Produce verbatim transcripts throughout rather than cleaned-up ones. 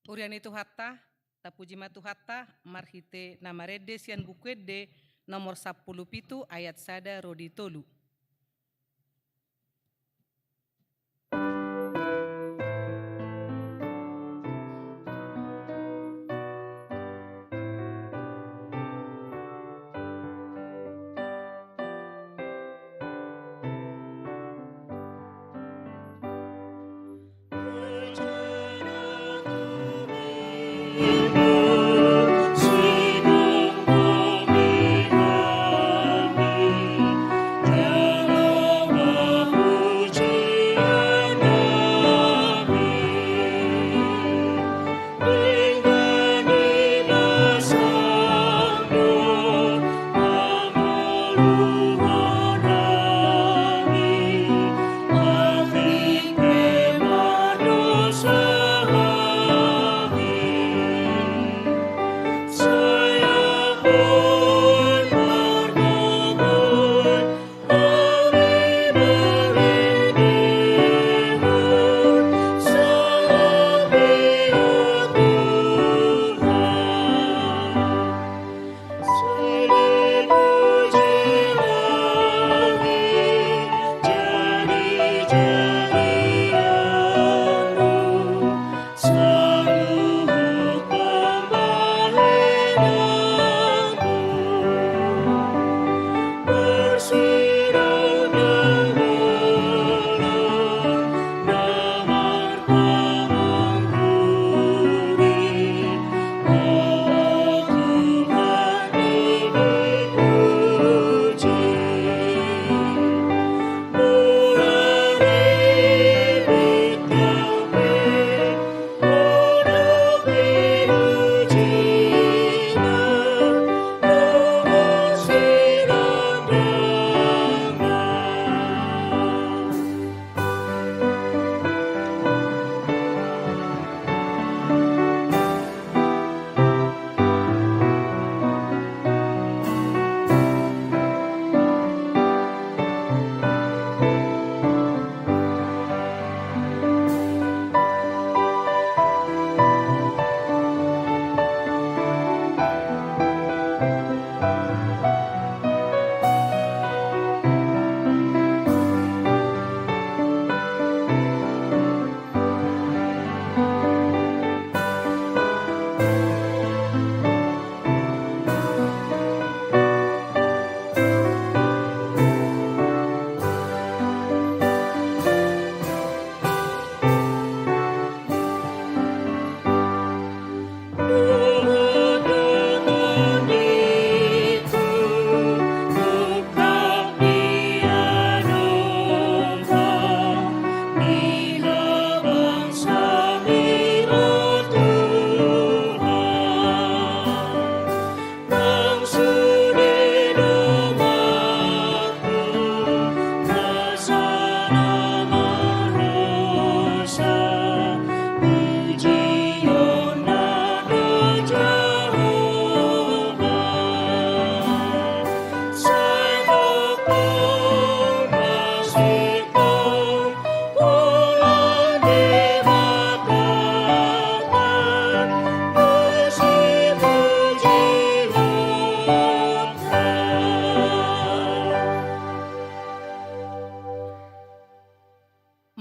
Huria ni Tuhanta, tapuji ma Tuhanta marhite na marende sian Buku Ende nomor sampulu pitu ayat sada ro di tolu.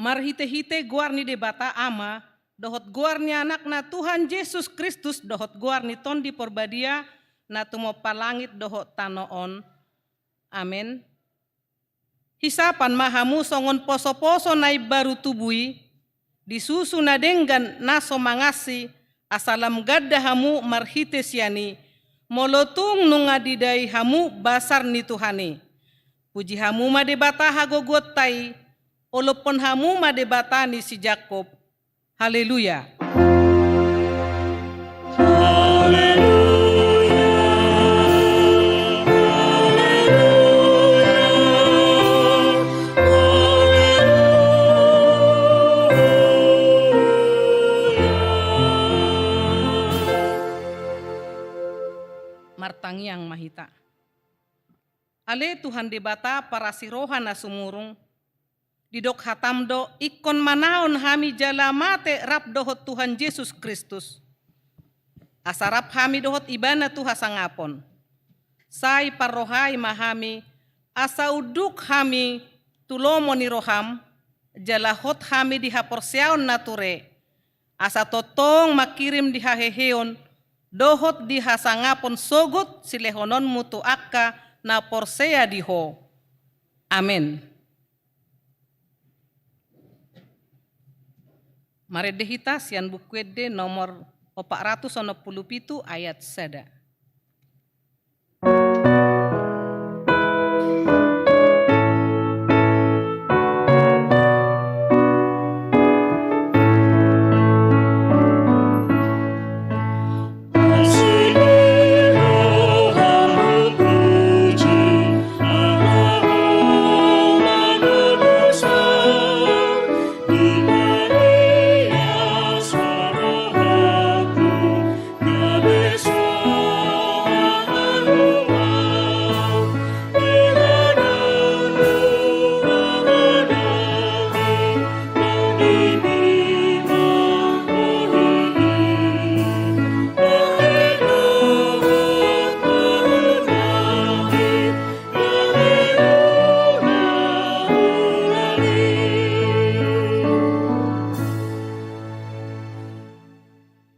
Marhitehite goar ni Debata Ama, dohot goar ni Anakna Tuhan Jesus Kristus, dohot goar ni Tondi Porbadia, na tumompa langit dohot tano on. Amen. Hisapan ma hamu songon posoposo na imbaru tubu i, di susu na denggan na so mangansi, asa lam ganda hamu marhite sian i, molo tung nunga didai hamu basar ni Tuhan i. Puji hamu ma Debata hagogoonta i, olophon hamu ma Debata ni si Jakkob. Haleluya. Haleluya, haleluya, haleluya. Martangiang ma hita. Ale Tuhan Debata parasi roha na sumurung, didok hatam do, ingkon manaon hami jala mate rap dohot Tuhan Jesus Kristus. asa rap hami dohot Ibana tu hasangapon. Sai parrohai ma hami, asa unduk hami tu lomo ni roham, jala hot hami di haporseaon na ture, asa tongtong mangkirim di haheheon dohot di hasangapon sogot silehononmu tu angka na porsea di Ho. Amen. Marende hita sian Buku Ende nomor opat ratus onom pulu pitu ayat sada.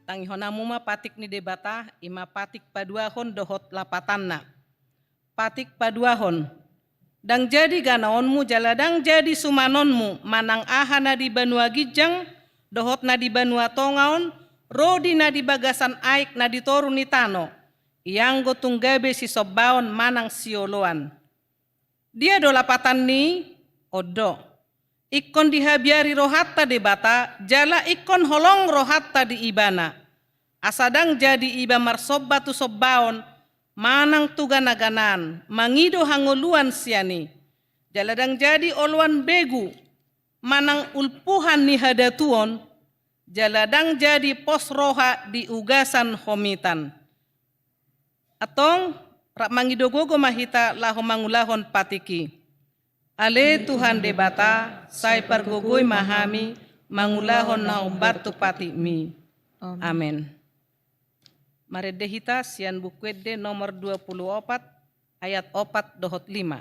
Tangihon hamu ma patik ni Debata, i ma patik paduahon dohot lapatanna. Patik paduahon. Ndang jadi ganaonmu jala ndang jadi sumanonmu manang aha na di banua ginjang dohot na di banua tonga on, ro di na di bagasan aek na di toru ni tano, ianggo tung gabe sisombaon manang sioloan. Dia do lapatan ni i? On do. Ingkon dihabiari rohanta Debata, jala ingkon holong rohanta di Ibana. Asa ndang jadi iba marsomba tu sombaon, manang tu ganaganaan, mangido hangoluan sian i. Jala ndang jadi oloan begu, manang ulpuhan ni hadatuon, jala ndang jadi pos roha di ugasan homitan. Antong, rap mangido gogo ma hita laho mangulahon patik i. Ale Tuhan Debata, sai pargogoi ma hami mangulahon na hombar tu patikmi. Amen. Amen. Marende hita sian Buku Ende nomor dua pulu opat, ayat opat dohot lima.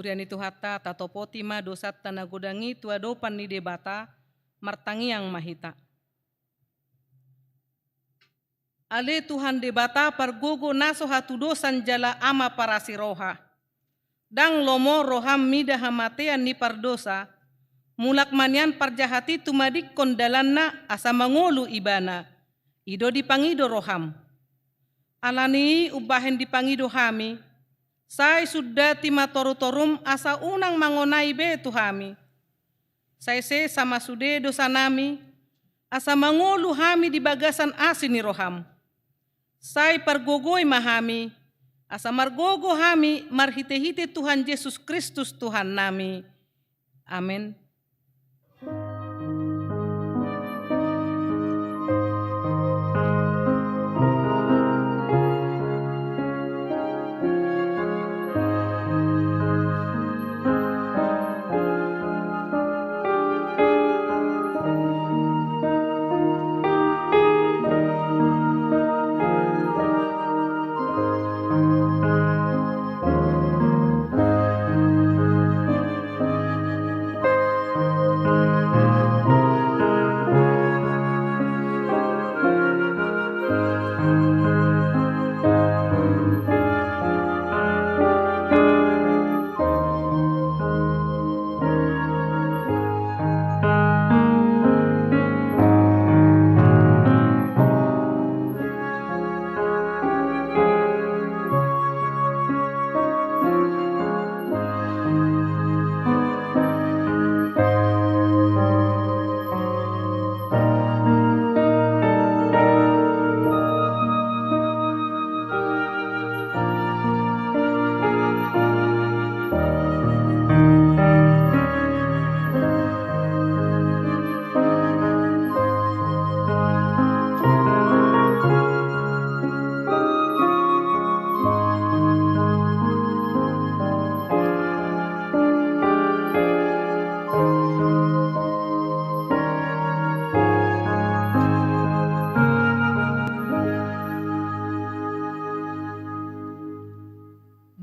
Huria ni Tuhanta, tatopoti ma dosanta na godang i tu adopan ni Debata, martangiang ma hita. Ale Tuhan Debata pargogo na so hatudosan jala Ama parasi roha. Ndang lomo roham mida hamatean ni pardosa, mulak ma nian parjahat i tumadingkon dalanna asa mangolu ibana. I do dipangido roham. Alani i umbahen dipangido hami, sai sundati ma torutorum asa unang mangonai be tu hami. Sai sesa ma sude dosanami, asa mangolu hami di bagasan asi ni roham. Sai pargogoi ma hami, asa margogo hami marhitehite Tuhan Jesus Kristus Tuhannami. Amen.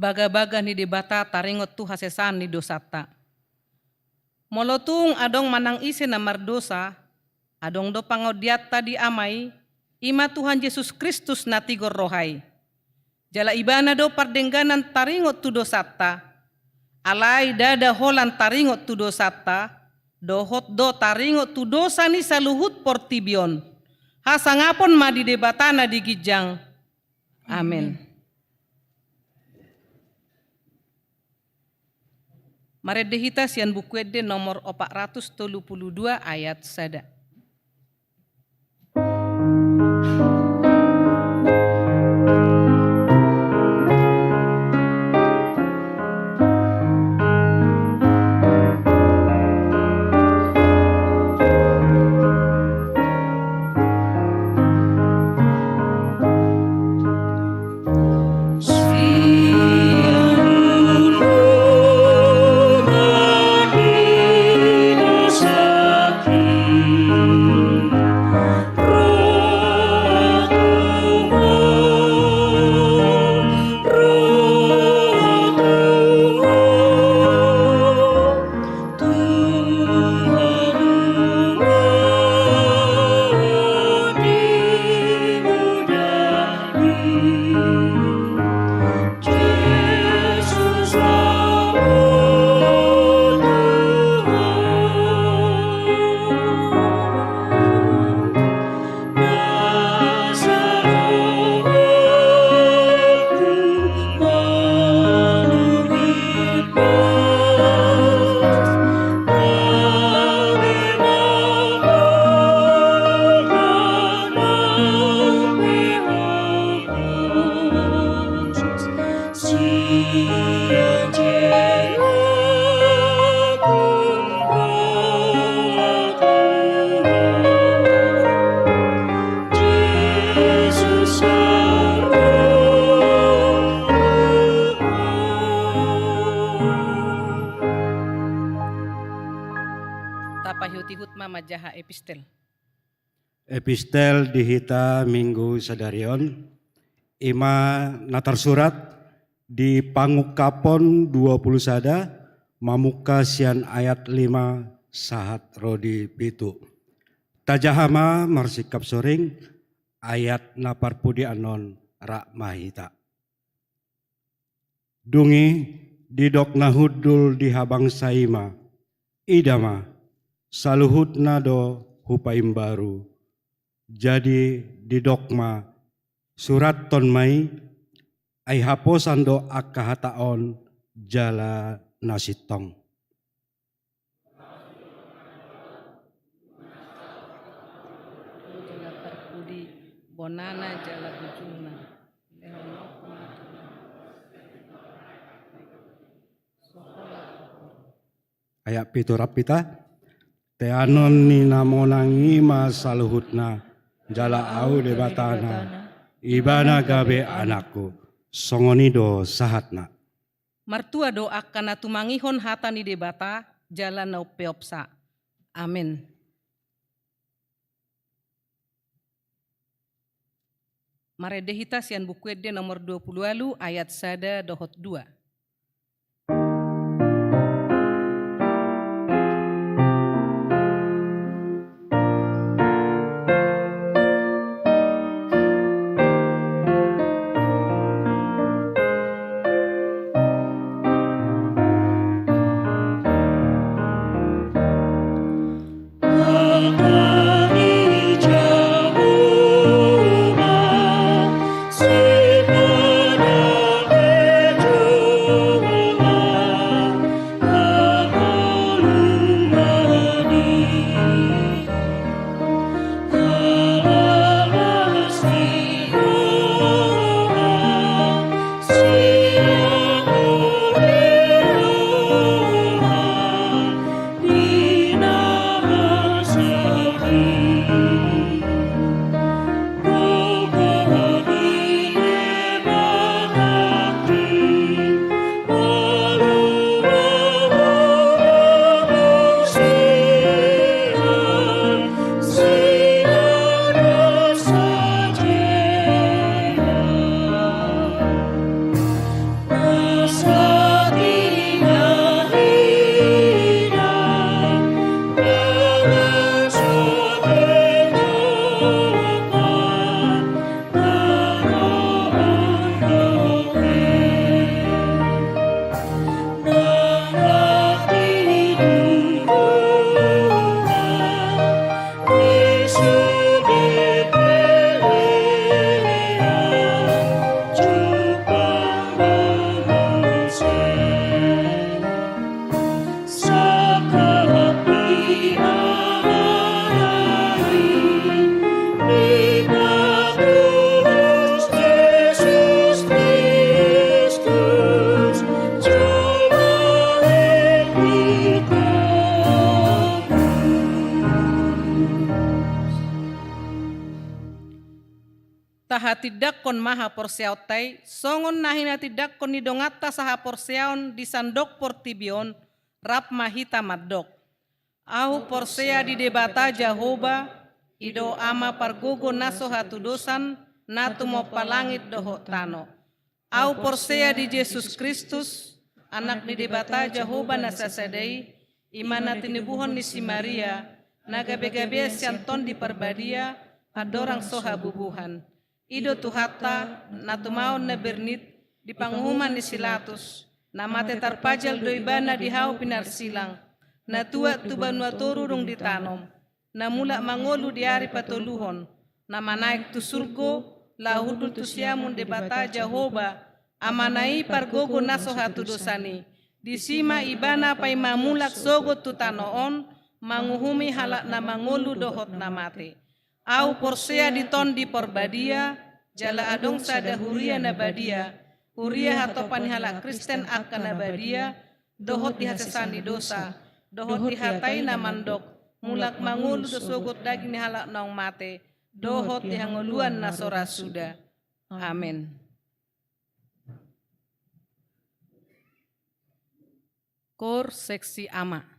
Bagabaga ni Debata taringot tu hasesaan ni dosanta. Molo tung adong manang ise na mardosa, adong do pangondianta di Ama i, i ma Tuhan Jesus Kristus na tigor roha i. Jala Ibana do pardengganan taringot tu dosanta. Alai ndada holan taringot tu dosanta, dohot do taringot tu dosa ni saluhut portibi on. Hasangapon ma di Debata na di ginjang. Amen. Marende hita sian Buku Ende nomor opat ratus tolu pulu dua ayat sada. Tapaihutihut ma manjaha epistel. Epistel di hita Minggu sadari on, i ma na tarsurat di Pangungkapon dua pulu sada, mamungka sian ayat lima sahat ro di pitu. Tajaha ma marsingkap soring, ayat na parpudi annon rap ma hita. Dung i didok na hundul di habangsa i ma, "Ida ma, saluhutna do hupaimbaru." Jadi didok ma, "Surathon ma i, ai haposan do angka hata on jala na sintong." Jala parpudi bonana jala ujungna. Ayat pitu rap hita. Teanon ni na monang i ma saluhutna, jala Au Debatana, Ibana gabe anakku. Songon i do sahatna. Martua do angka na tumangihon hata ni Debata jala na umpeopsa. Amen. Marende hita sian Buku Ende nomor dua pulu ualu ayat sada dohot dua. Tahatindangkon ma haporseaonta i, songon na hinatindangkon ni donganta sahaporseaon di sandok portibi on, rap ma hita mandok. Ahu porsea di Debata Jahowa, i do Ama pargogo na so hatudosan, na tumompa langit dohot tano. Ahu porsea di Jesus Kristus, Anak ni Debata Jahowa na sasada i, i ma na tinubuhon ni si Maria, na gabe-gabean sian Tondi Parbadia, andorang so habubuhan. I do Tuhanta, na tumaon na bernit, di panguhuman ni si Latus, na mate tarpajal do Ibana di hau pinarsilang, na tuat tu banua toru dung ditanom, na mulak mangolu di ari patoluhon, na manaek tu surgo, laho hundul tu siamun Debata Jahowa, Amana i pargogo na so hatudosan i. Disi ma Ibana paima mulak sogot tu tano on, manguhumi halak na mangolu dohot na mate. Ahu porsea di Tondi Parbadia, jala adong sada huria na badia, huria hatopan ni halak Kristen angka na badia, dohot di hasesaan ni dosa, dohot di hata i na mandok, mulak mangolu do sogot daging ni halak naung mate, dohot di hangoluan na so ra suda. Amen. Koor seksi Ama.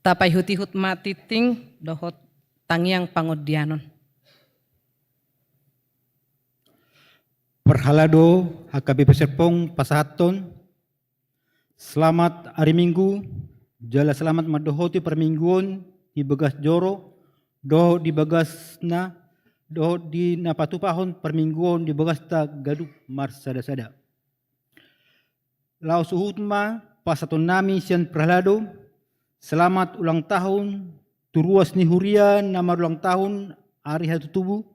Tapaihut-ihut ma tingting dohot tangiang pangondianon. Parhalado H K B P Serpong pasahathon selamat ari Minggu, jala selamat mandohoti parmingguon di bagas joro, dohot di bagasna, dohot di na patupahon parmingguon di bagasta ganup marsada-sada. Laos huhut ma pasahatonnami sian parhalado, selamat ulang tahun tu ruas ni huria na marulang tahun ari hatutubu,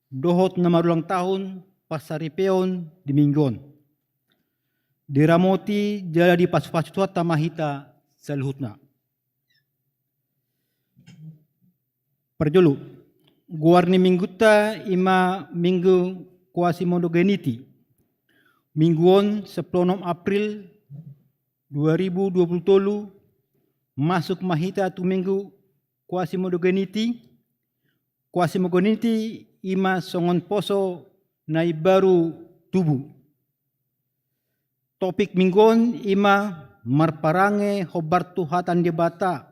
dohot na marulang tahun parsaripeon di Minggu on. Diramoti jala dipasu-pasu Tuhanta ma hita saluhutna. Parjolo, goar ni Minggunta i ma Minggu Quasimodogeniti. Minggu on, sampulu onom April dua ribu dua pulu tolu, masuk ma hita tu Minggu Quasimodogeniti. Quasimodogeniti i ma songon poso na imbaru tubu. Topik Minggu on i ma marparange hombar tu hata ni Debata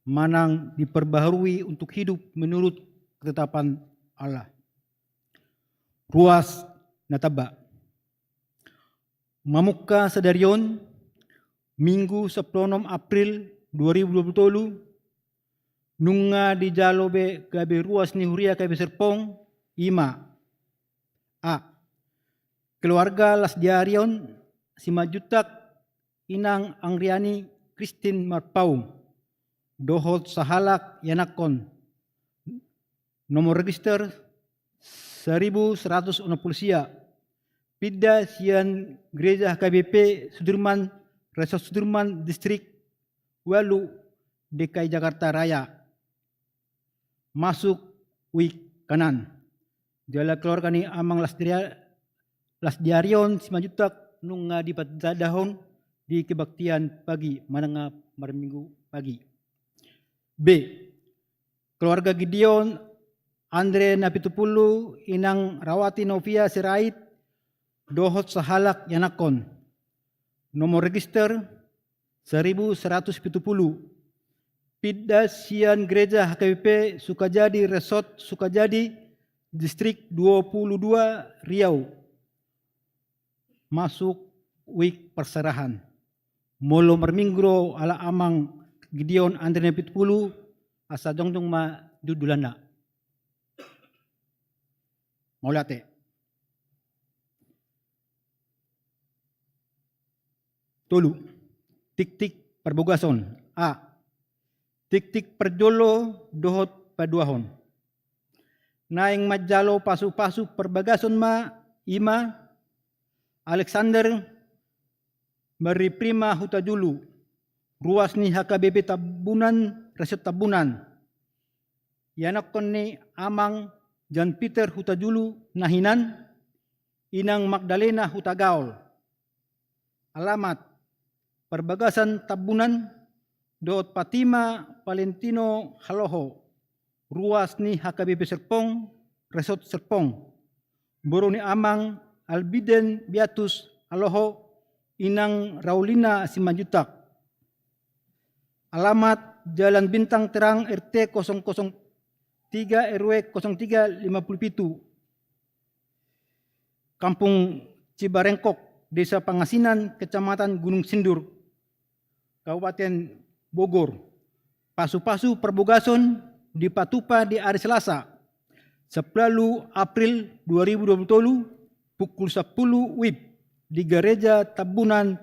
manang diperbaharui untuk hidup menurut ketetapan Allah. Ruas na tamba. Mamungka sadari on, Minggu sampulu onom April dua ribu dua pulu tolu, nunga dijalo be gabe ruas ni huria H K B P Serpong, i ma: A. Keluarga Lasdiarion Simanjuntak, Inang Angriani Christine Marpaung, dohot sahalak ianakhon, nomor register saribu saratus onom pulu sia, pinda sian Gereja H K B P Sudirman, Resort Sudirman, Distrik ualu, D K I Jakarta Raya, masuk Wik Kanan. Jala keluarga ni Amang Lasdiria-, Lasdiarion Simanjuntak nunga dipatandahon di kebaktian pagi manang marminggu pagi. B. Keluarga Gideon Andre Napitupulu, Inang Rawati Novia Sirait, dohot sahalak ianakhon. Nomor register saribu saratus pitu pulu. Pinda sian Gereja H K B P Sukajadi, Resort Sukajadi, Distrik dua pulu dua, Riau, masuk Wik Parserahan. Molo marminggu do ala Amang Gideon Andre Napitupulu, asa jongjong ma dundulanna. Mauliate. Tolu. Tiktik parbogason. A. Tiktik parjolo dohot paduahon. Naeng manjalo pasu-pasu parbagason ma i ma Alexander Marriprima Hutajulu, ruas ni H K B P Tambunan, Resort Tambunan. Ianakhon ni Amang Jan Peter Hutajulu na hinan, Inang Magdalena Hutagaol. Alamat: Parbagasan Tambunan, dohot Fatima Valentino Haloho, ruas ni H K B P Serpong, Resort Serpong. Boru ni Amang Albiden Beatus Haloho, Inang Raulina Simanjuntak. Alamat: Jalan Bintang Terang, R T kosong kosong tiga, R W kosong tiga, lima puluh pitu, Kampung Cibarengkok, Desa Pangasinan, Kecamatan Gunung Sindur, Kabupaten Bogor. Pasu-pasu parbagason dipatupa di ari Selasa, sampulu ualu April dua ribu dua pulu tolu, pukul sampulu WIB, di Gareja Tambunan,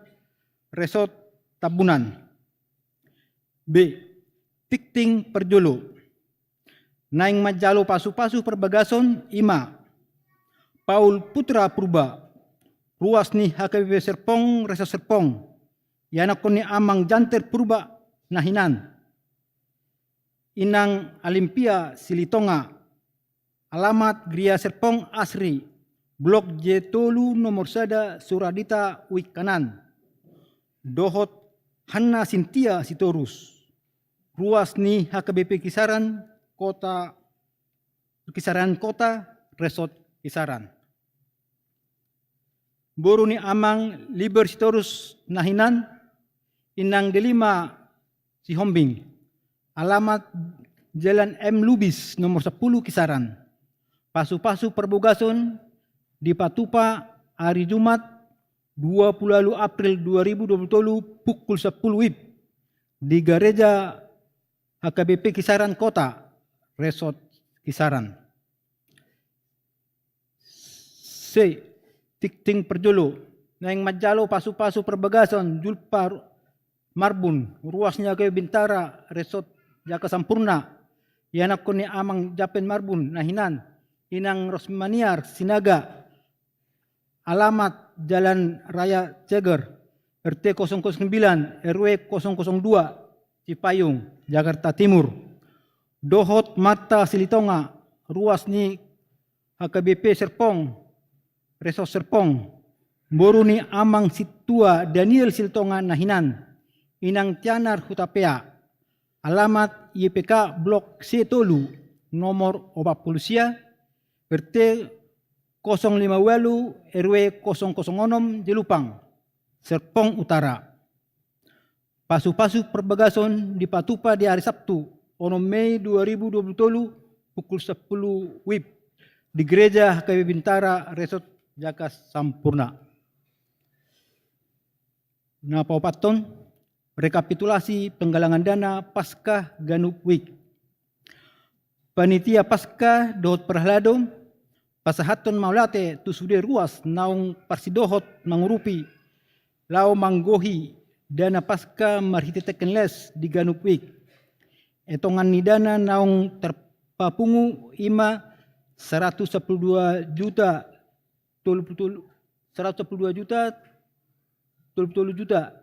Resort Tambunan. B. Tiktik parjolo. Naeng manjalo pasu-pasu parbagason i ma Paul Putra Purba, ruas ni H K B P Serpong, Resort Serpong. Ianakhon ni Amang Janter Purba na hinan, Inang Alimpia Silitonga. Alamat: Gereja Serpong Asri, Blok J tolu, nomor sada, Suradita, Wik Kanan. Dohot Hanna Sintia Sitorus, ruas ni H K B P Kisaran Kota, Kisaran Kota, Resort Kisaran. Boru ni Amang Liber Sitorus na hinan, Inang Delima Sihombing. Alamat Jalan M Lubis nomor sepuluh Kisaran. Pasu-pasu perbagason dipatupa ari Jumat dua puluh walu April dua ribu dua puluh tolu pukul sepuluh WIB di Gareja H K B P Kisaran Kota, Resort Kisaran. C. Tingting parjolo. Naeng manjalo pasu-pasu perbagason Julpa Marbun, ruas ni H K B P Bintara, Resort Jaka Sampurna, ianakhon ni Amang Japen Marbun na hinan, Inang Rosmaniar Sinaga, alamat Jalan Raya Ceger, R T kosong kosong sembilan, R W kosong kosong dua, Cipayung, Jakarta Timur. Dohot Marta Silitonga, ruas ni H K B P Serpong, Resort Serpong, boru ni Amang Sintua Daniel Silitonga na hinan, Inang Tianar Hutapea, alamat Y P K Blok C tolu, nomor opat pulu sia, R T kosong lima walu, R W kosong kosong onom, Jelupang, Serpong Utara. Pasu-pasu perbagason dipatupa di ari Sabtu, onom Mei dua ribu dua puluh tolu, pukul sepuluh WIB, di Gereja H K B P Bintara, Resort Jaka Sampurna. Na paopathon, rekapitulasi penggalangan dana Paskah ganup WIK. Panitia Paskah dohot parhalado pasahathon mauliate tu sude ruas naung parsidohot mangurupi laho manggohi dana Paskah marhite teken les di ganup WIK. Etongan ni dana naung tarpapungu i ma saratus sampulu dua juta tolu pulu tolu, saratus sampulu dua juta tolu pulu tolu juta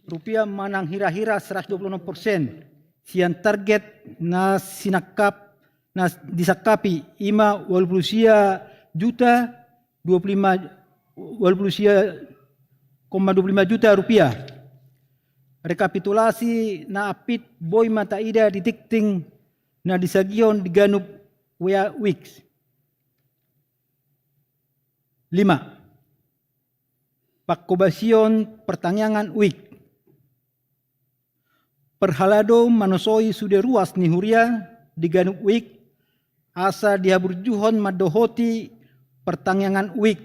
rupiah, manang hira-hira saratus dua pulu onom persen sian target na sinangkap, na disangkapi, i ma ualu pulu sia juta dua pulu lima, ualu pulu sia koma dua pulu lima juta rupiah. Rekapitulasi na apit boi ma taida di tingting na disagihon di ganup WIK. Lima. Panghobasion partangiangan WIK. Parhalado manosoi sude ruas ni huria di ganup WIK, asa dihaburjuhon mandohoti partangiangan WIK,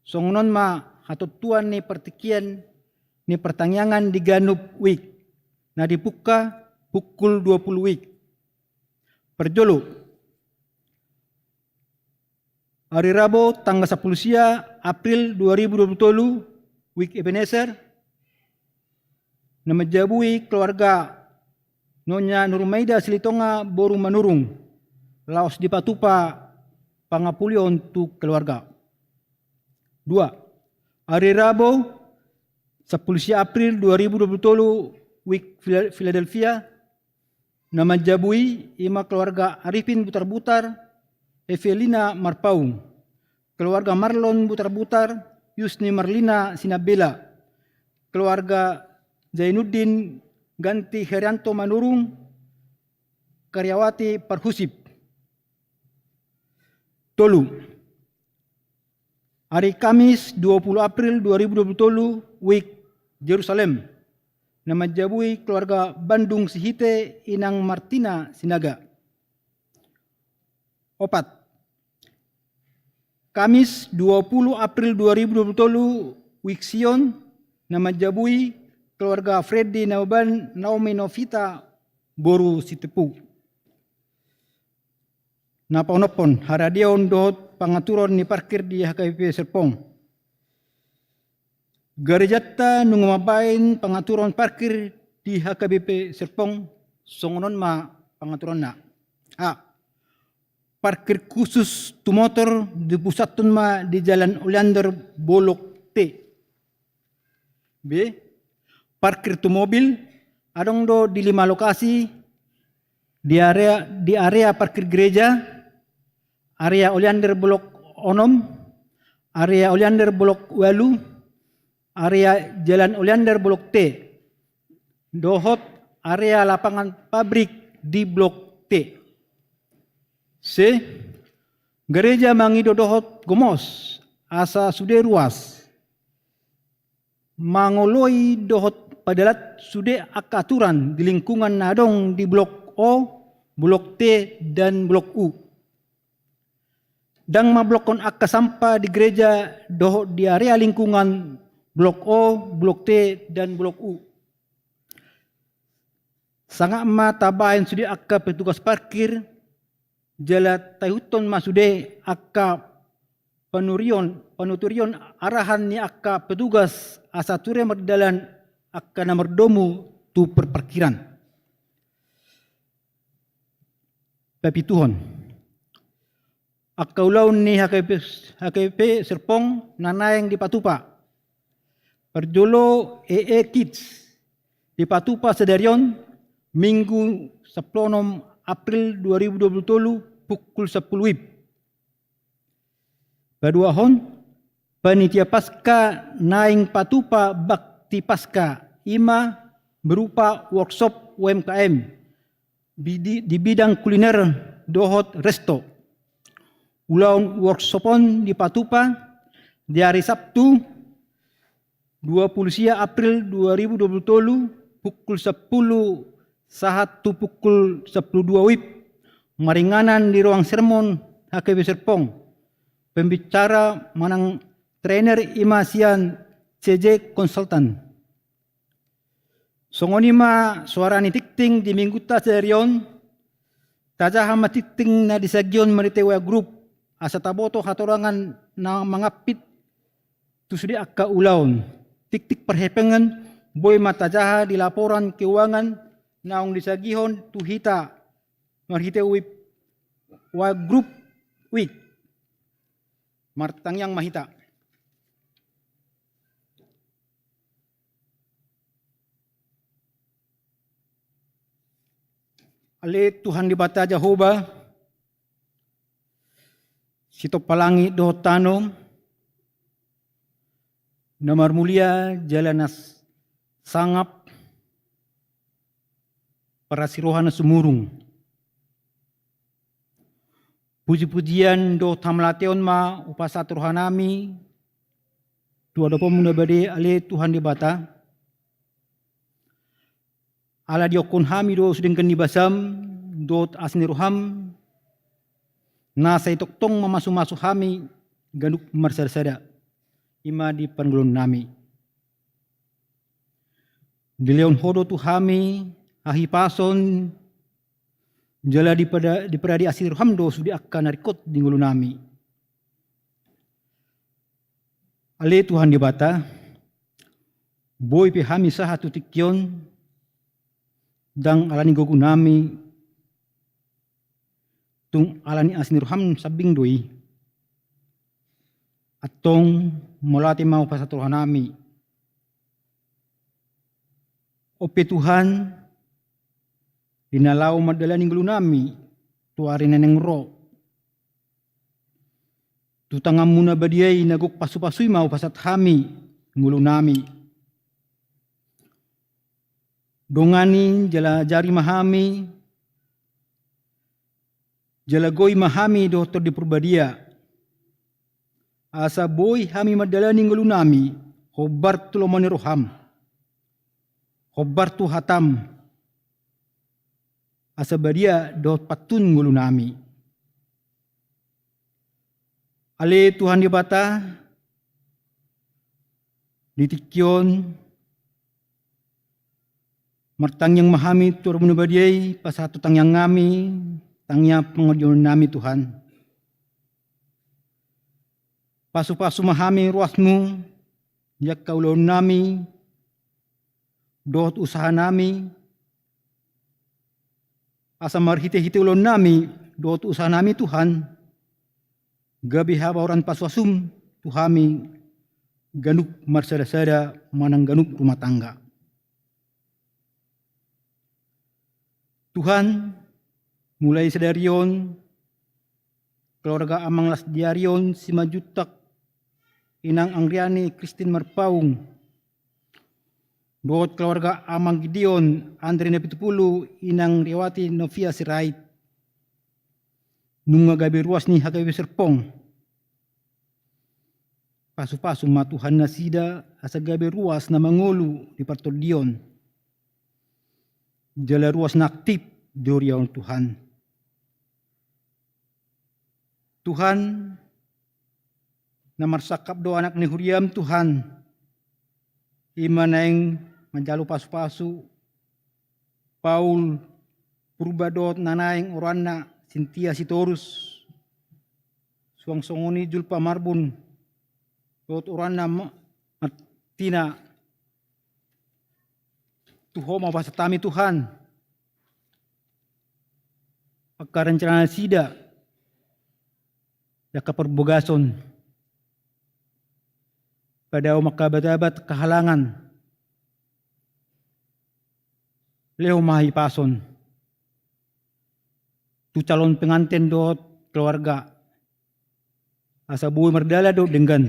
songon on ma hatontuan ni partingkian ni partangiangan di ganup WIK, na dibungka pukul dua pulu WIK. Parjolo, ari Rabo tanggal sampulu sia April dua ribu dua pulu tolu, WIK Ebenezer, na manjabui keluarga Nonya Nurmaida Silitonga boru Manurung, laos dipatupa pangapulion tu keluarga. Dua, ari Rabo sampulu sia April dua ribu dua pulu tolu, WIK Fila-, Philadelphia, na manjabui i ma keluarga Arifin Butarbutar, Evelina Marpaung, keluarga Marlon Butarbutar, Yusni Marlina Sinabela, keluarga Zainuddin Ganti Herianto Manurung, Karyawati Parhusip. Tolu, ari Kamis dua pulu April dua ribu dua pulu tolu, WIK Jerusalem, na manjabui keluarga Bandung Sihite, Inang Martina Sinaga. Opat, Kamis dua pulu April dua ribu dua pulu tolu, WIK Sion, na manjabui keluarga Freddy Nababan, Naomi Novita boru Sitepu. Na paonomhon, haradeon dohot pangaturon ni parkir di H K B P Serpong. Garejanta nunga mambahen pangaturon parkir di H K B P Serpong, songon on ma pangaturonna. A. Parkir khusus tu motor dipusathon ma di Jalan Oleander Blok T. B. Parkir tu mobil, adong do di lima lokasi, di area, di area parkir gereja, area Oleander Blok onom, area Oleander Blok ualu, area Jalan Oleander Blok T, dohot area lapangan pabrik di Blok T. C. Gareja mangido dohot gomos asa sude ruas mangoloi dohot padalan sude angka aturan di lingkungan na adong di blok O, blok T, dan blok U. Ndang mamboanhon angka sampah di gereja dohot di area lingkungan blok O, blok T, dan blok U. Sangap ma tabahen sude angka petugas parkir, jala taihuthon ma sude angka panuturion, panuturion arahan ni angka petugas asa ture mardalan angka na mardomu tu perparkiran. Papituhon. Angka ulaon ni H K P, H K P Serpong na naeng dipatupa. Parjolo E E Kids dipatupa sadari on, Minggu sampulu onom April dua ribu dua puluh tolu, pukul sampulu WIB. Paduahon, panitia Paskah naeng patupa bakti Paskah, i ma berupa workshop U M K M di, di, di bidang kuliner dohot resto. Ulaon workshop on dipatupa di ari Sabtu, dua puluh sia April dua ribu dua puluh tolu, pukul sampulu sahat tu pukul sampulu dua WIB, maringanan di ruang sermon H K P Serpong. Pembicara manang trainer i ma sian C J Consultant. Songon i ma soara ni tingting di Minggunta sadari on, tajaha ma tingting na disagihon marhite WA group, asa taboto hatorangan na mangampit tu sude angka ulaon. Tingting parhepengen boi ma tajaha di laporan keuangan naung disagihon tu hita marhite WA group WIB. Martangiang ma hita. Ale Tuhan Debata Jahowa, sitompa langit dohot tano, na marmulia jala na sangap, parasiroha na sumurung. Puji-pujian dohot hamauliateon ma hupasahat rohanami tu adopanmu na badia, ale Tuhan Debata. Ala didok hami do sude denggan ni basam dohot asi ni roham, na sai tongtong mamasu-masu hami ganup marsada-sada, i ma di parngoluonnami. Dilehon ho do tu hami hahipason, jala dipada-, diparadei asi ni roham do sude angka na ringkot di ngolunami. Ale Tuhan Debata, boi pe hami sahat tu tingki on, ndang ala ni gogonami, tung ala ni asi ni roham sambing do i. Antong mauliate ma hupasahat rohanami. Ope Tuhan, di na laho mandalani ngolunami tu ari na naeng ro, tu tanganmu na badia i na gok pasu-pasui ma hupasahat hami ngolunami. Dongani jala ajari ma hami, jala goi ma hami dohot Tondi Parbadia, asa boi hami mandalani ngolunami hombar tu lomo ni roham, hombar tu hatam, asa badia dohot pantun ngolunami. Ale Tuhan Debata, di tingki on martangiang ma hami tu adopanmu na badia i, pasahat tu tangiangnami tangiang pangadionnami Tuhan. Pasu-pasu ma hami ruasmu di angka ulaonnami dohot usahanami, asa marhite-hite ulaonnami dohot usahanami Tuhan, gabe habaoran pasu-pasum tu hami ganup marsada-sada manang ganup rumah tangga. Tuhan, mulai sadari on, keluarga Amang Lasdiarion Simanjuntak, Inang Angriani Christine Marpaung, dohot keluarga Amang Gideon Andre Napitupulu, Inang Riawati Novia Sirait, nunga gabe ruas ni H K B P Serpong. Pasu-pasu ma Tuhan nasida asa gabe ruas na mangolu di partondion, jala ruas na aktip di huria on Tuhan. Tuhan, na marsangkap do anak ni huriam Tuhan, i ma naeng manjalo pasu-pasu Paul Purba dohot na naeng oroanna Sintia Sitorus, suang songon i Julpa Marbun dohot oroanna Ma-, Martina. Tu Ho ma hupasahat hami Tuhan angka rencana nasida di angka parbagason. Padaom angka abat-abat, angka halangan, lehon ma hahipason tu calon penganten dohot keluarga, asa boi mardalan dohot denggan.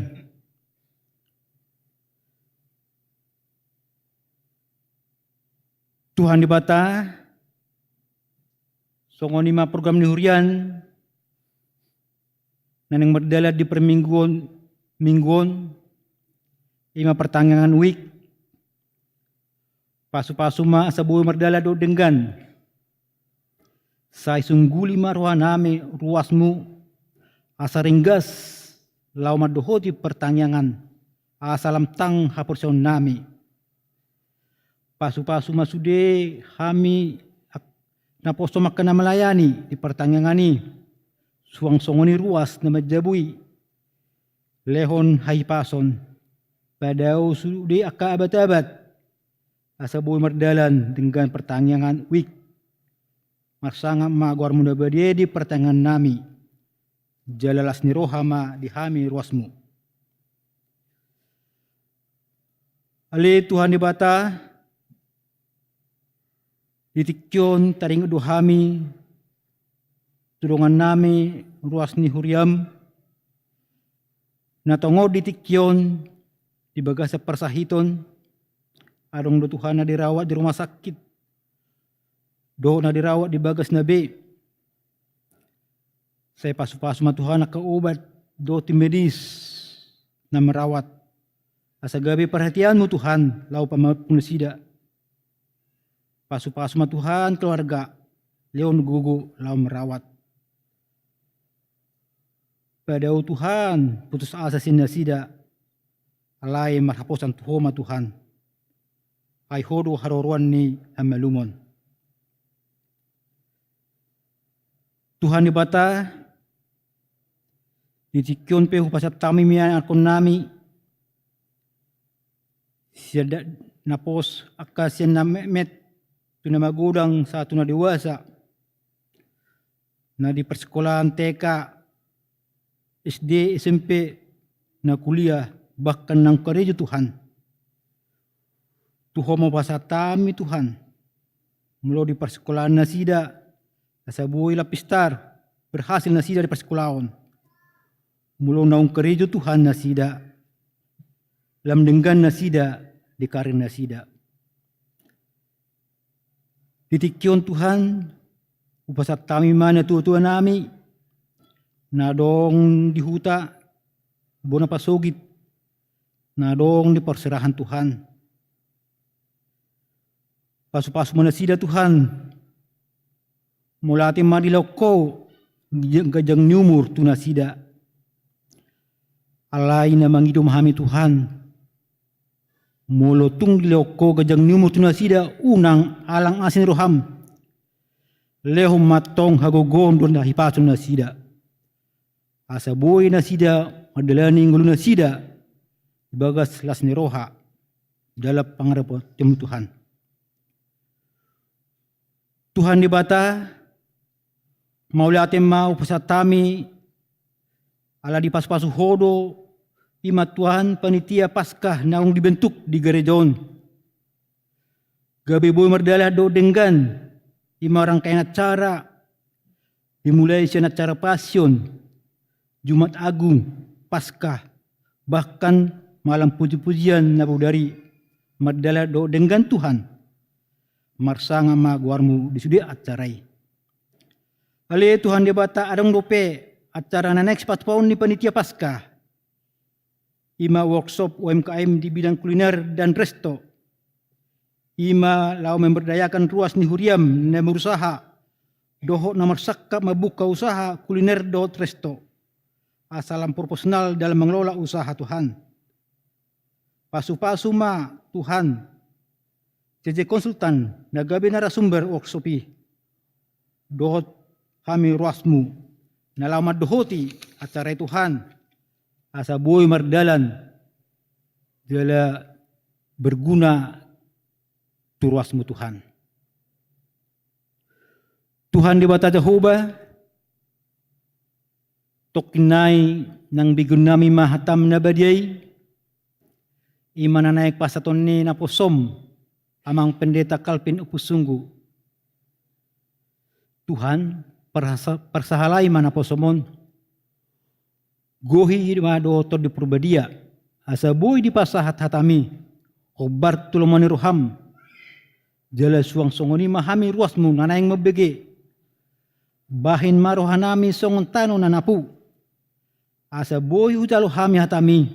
Tuhan Debata, songon i ma program ni hurian na naeng mardalan di parmingguon, minggu on, i ma partangiangan week. Pasu-pasu ma asa boi mardalan dohot denggan. Sai sungguli ma rohanami ruasmu, asa ringgas laho mandohoti partangiangan, asa lam tang haporseaonnami. Pasu-pasu ma sude hami ak-, naposo angka na melayani di partangiangan i, suang songon i ruas na manjabu i, lehon hahipason. Padao sude angka abat-abat, asa boi mardalan denggan partangiangan week. Marsangap ma goarmu na badia di partangiangannami, jala las ni roha ma di hami ruasmu. Ale Tuhan Debata, di tingki on taringot do hami tu dongannami ruas ni huriam, na tongon di tingki on di bagasan parsahiton, adong do Tuhan na dirawat di rumah sakit, dohot na dirawat di bagas na be. Sai pasu-pasu ma Tuhan angka obat dohot tim medis na merawat, asa gabe parhatianmu Tuhan laho pamampu nasida. Pasu-pasu ma Tuhan keluarga, lehon gogo laho merawat. Padao Tuhan putus asa sian nasida, alai marhaposan tu Ho ma Tuhan. Ai Ho do haroroan ni hamalumon. Tuhan Debata, di tingki on pe hupasahat hami ma ianakkonnami, sian da-, na pos angka sian na metmet tu na magodang sahat tu na dewasa, na di parsekolahan T K, S D, S M P, na kuliah, bahkan naung karejo Tuhan. Tu Ho ma hupasahat hami Tuhan, molo di parsekolahan nasida, asa boi lam pistar, berhasil nasida di parsekolahan. Molo naung karejo Tuhan nasida, lam denggan nasida di karir nasida. Di tingki on Tuhan, hupasahat hami ma natua-tuanami, na adong di huta, bona pasogit, na adong di parserahan Tuhan. Pasu-pasu ma nasida Tuhan. Mauliate ma dilehon Ho ganjang ni umur tu nasida. Alai na mangido ma hami Tuhan, molo tung dilehon Ho ganjang ni umur tu nasida, unang alang asi ni roham. Lehon ma tong hagogoon dohot hahipason nasida, asa boi nasida mandalani ngolu nasida di bagas las ni roha dalam pangarapeon Tuhan. Tuhan Debata, mauliate ma hupasahat hami, ala dipasu-pasu Ho do, i ma Tuhan panitia Paskah naung dibentuk di gareja on. Gabe boi mardalan dohot denggan, i ma rangkaian acara, dimulai sian acara Pasion, Jumat Agung, Paskah, bahkan malam puji-pujian na bodari, mardalan dohot denggan Tuhan. Marsangap ma goarmu di sude acara i. Ale Tuhan Debata, adong dope acara na naeng sipatupaon ni panitia Paskah. i ma workshop U M K M di bidang kuliner dan resto. I ma laho memberdayakan ruas ni huriam na marusaha dohot na marsangkap mambuka usaha kuliner dohot resto. Asa lam profesional dalam mengelola usaha, Tuhan. Pasu-pasu ma, Tuhan, C J Konsultan na gabe narasumber workshop i. Dohot hami ruasmu na laho mandohoti acara i, Tuhan, asa boi mardalan jala berguna tu ruasmu, Tuhan. Tuhan Debata Jahowa, tongkin nai nang begeonnami ma hatam na badia i, i ma na naeng pasahaton ni naposom Amang Pendeta Calvin Ompusunggu. Tuhan, parsa-, parsahalai ma naposom on. Gohi i ma dohot Tondi Parbadia, asa boi dipasahat hatami hombar tu lomo ni roham. Jala suang songon i ma hami ruasmu na naeng mambege. Bahen ma rohanami songon tano na napu, asa boi hujalo hami hatami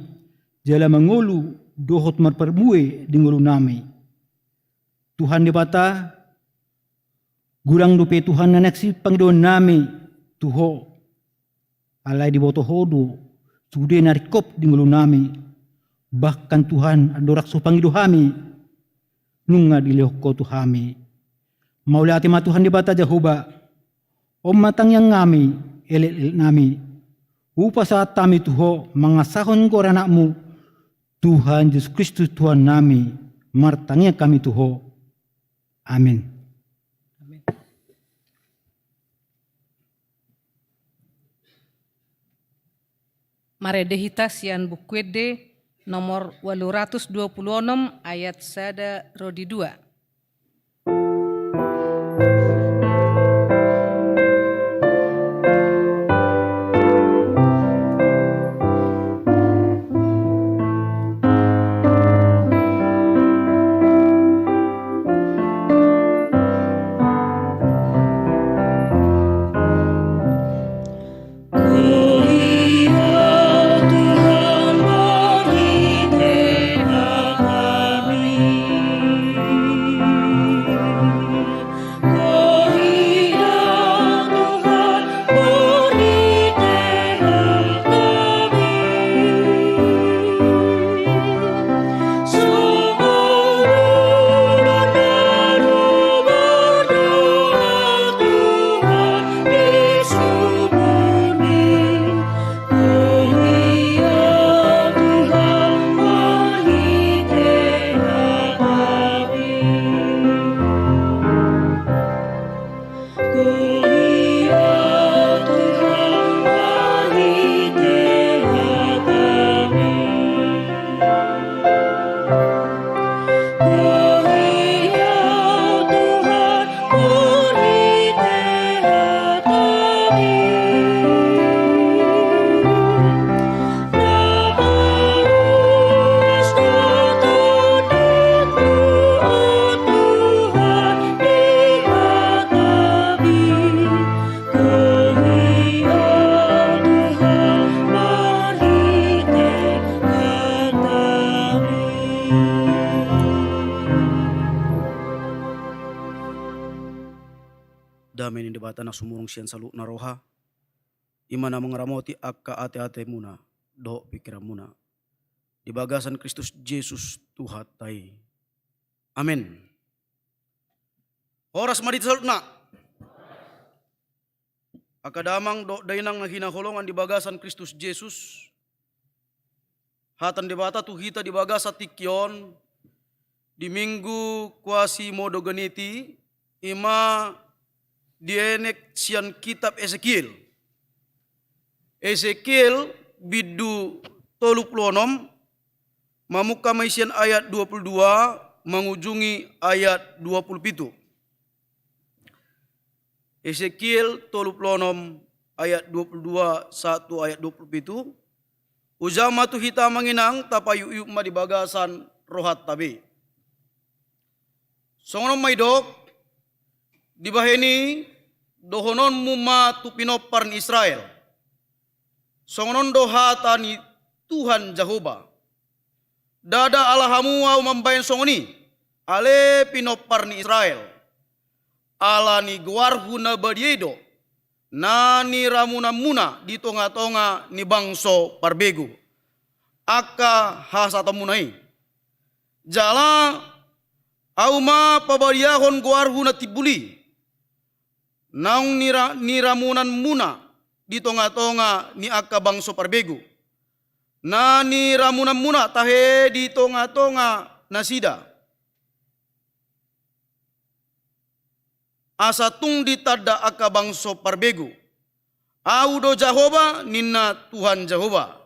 jala mangolu dohot marparbue di ngolunami. Tuhan Debata, godang dope, Tuhan, na naeng sipangidoannami tu Ho. Alai diboto Ho do sude na ringkot di ngolunami. Bahkan, Tuhan, andorang so pangido hami, nunga dilehon Ho tu hami. Mauliate ma, Tuhan Debata Jahowa. On ma tangiangnami, elek-eleknami. Hupasahat hami tu Ho mangasahon goar Anakmu, Tuhan Jesus Kristus Tuhannami, martangiang hami tu Ho. Amin. Amin. Marende hita sian Buku Ende nomor ualu ratus dua pulu onom, ayat sada ro di dua. Dame ni Debata na sumurung sian saluhutna roha, i ma na mangaramoti angka ateatemuna dohot pingkiranmuna di bagasan Kristus Jesus Tuhanta i. Amen. Horas ma di hita saluhutna. Angka damang dohot dainang na hinaholongan di bagasan Kristus Jesus, hata ni Debata tu hita di bagasan tingki on di Minggu Quasimodogeniti, i ma dienet sian kitab Esekiel. Esekiel bindu tolu pulu onom, mamungka ma i sian ayat dua pulu dua mangujungi ayat dua pulu pitu. Esekiel tolu pulu onom ayat dua pulu dua sahat tu ayat dua pulu pitu. Hujam ma tu hita, amang inang, tapaihutihut ma di bagasan rohanta be. Songon on ma didok, dibahen i dohononmu ma tu pinompar ni Israel: Songon on do hata ni Tuhan Jahowa: Ndada ala hamu ahu mambahen songon i, ale pinompar ni Israel. Ala ni goarhu na badia i do, na niramunanmuna di tongatonga ni bangso parbegu, angka hasahatonmuna i. Jala ahu ma pabadiahon goarhu na timbul i, naung nira-, niramunanmuna di tongatonga ni angka bangso parbegu, na niramunanmuna tahe di tongatonga nasida, asa tung ditanda angka bangso parbegu, ahu do Jahowa, ninna Tuhan Jahowa.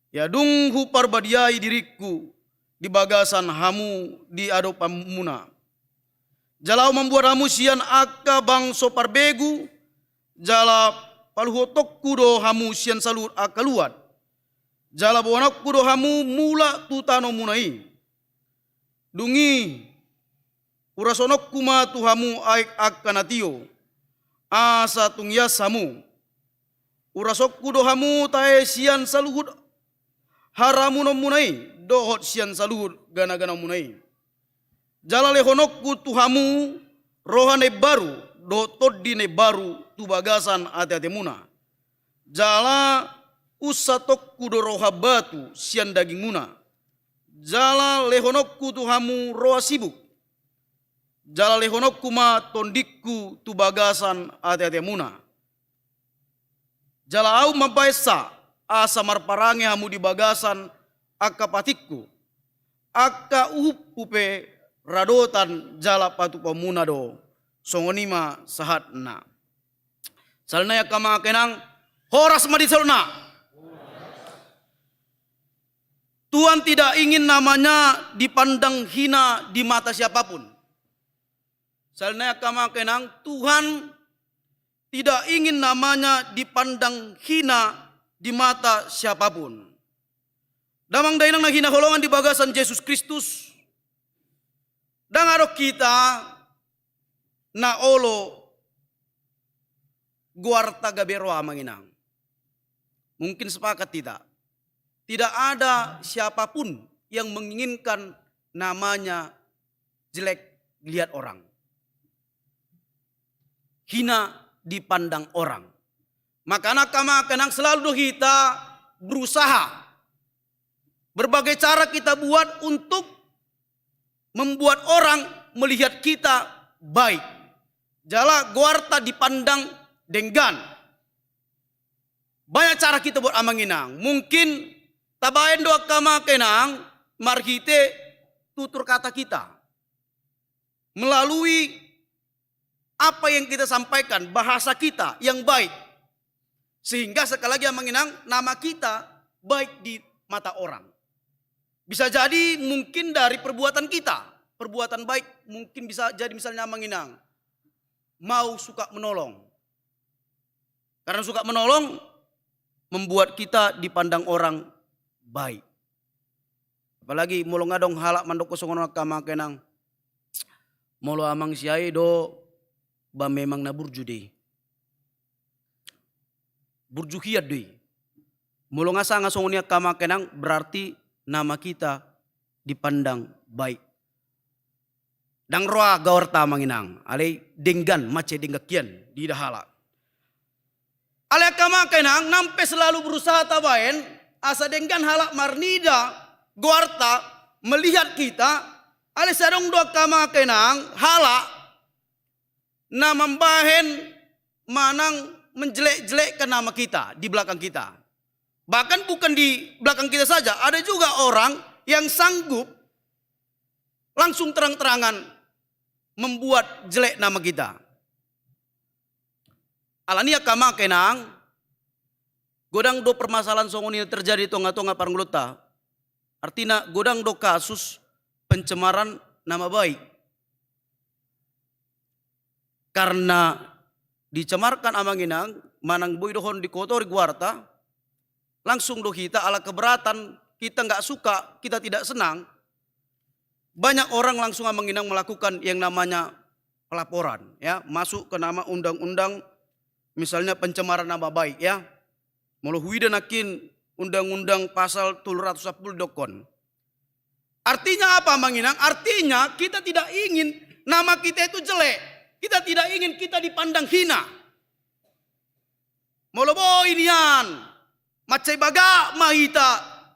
Ia dung huparbadiai diringku di bagasan hamu di adopanmuna. Jala ahu mambuat hamu sian angka bangso parbegu, jala paluhotonku do hamu sian saluhut angka luat. Jala boanonku do hamu mulak tu tanomuna i. Dung i, urasononku ma tu hamu aek angka na tio, asa tung ias hamu. Urasonku do hamu tahe sian saluhut haramunonmuna i, dohot sian saluhut ganaganaonmuna i. Jala lehononku tu hamu roha na imbaru, dohot tondi na imbaru tu bagasan ateatemuna. Jala unsatonku do roha batu sian dagingmuna. Jala lehononku tu hamu roha sibuk. Jala lehononku ma tondingku tu bagasan ateatemuna. Jala ahu mambahen sa, asa marparange hamu di bagasan angka patikku. Angka uhumhu pe radotan jala patupaonmuna do. Songon i ma sahatna. Sahali nai angka amang inang, horas ma di saluhutna. Tuhan tidak ingin namanya dipandang hina di mata siapapun. Sahali nai angka amang inang, Tuhan tidak ingin namanya dipandang hina di mata siapapun. Damang dainang na hinaholongan di bagasan Jesus Kristus, ndang adong hita na olo goarta gabe roa, amang inang. Mungkin sepakat kita, tidak ada siapapun yang menginginkan namanya jelek dilihat orang, hina dipandang orang. Makana angka amang inang, selalu do hita berusaha, berbagai cara kita buat untuk membuat orang melihat kita baik. Jala goarta dipandang denggan. Banyak cara kita buat, amang inang. Mungkin tabahen do angka amang inang marhite tutur kata kita, melalui apa yang kita sampaikan, bahasa kita yang baik. Sehingga sekali lagi, amang inang, nama kita baik di mata orang. Bisa jadi mungkin dari perbuatan kita. Perbuatan baik mungkin bisa jadi, misalnya, amang inang, mau suka menolong. Karena suka menolong membuat kita dipandang orang baik. Apalagi molo nga adong halak mandok songon on, angka amang inang, molo amang si A I do, ba memang na burju do i. Burju hian do i. Molo nga sanga songon i, angka amang inang, berarti nama kita dipandang baik. Ndang roa goarta, amang inang, alai denggan, mansai denggan hian diida halak. Alai angka amang inang, nang pe selalu berusaha tabahen asa denggan halak marnida goarta, melihat kita, alai sai adong do, angka amang inang, halak na mambahen manang menjelek-jelekkan nama kita di belakang kita. Bahkan bukan di belakang kita saja, ada juga orang yang sanggup langsung terang-terangan membuat jelek nama kita. Alani i, angka amang inang, godang do permasalahan songon i na terjadi di tonga-tonga parngoluonta. Artina, godang do kasus pencemaran nama baik. Karena dicemarkan, amang inang, manang boi do on dikotori goarta, langsung do hita ala keberatan, kita nggak suka, kita tidak senang. Banyak orang langsung, amang inang, melakukan yang namanya pelaporan, ya, masuk ke nama undang-undang, misalnya, pencemaran nama baik, ya. Molo huida nangkin undang-undang pasal tolu ratus sampulu didok on. Artinya apa, Amang Inang? Artinya kita tidak ingin nama kita itu jelek. Kita tidak ingin kita dipandang hina. Molo boi nian, mansai bagak ma hita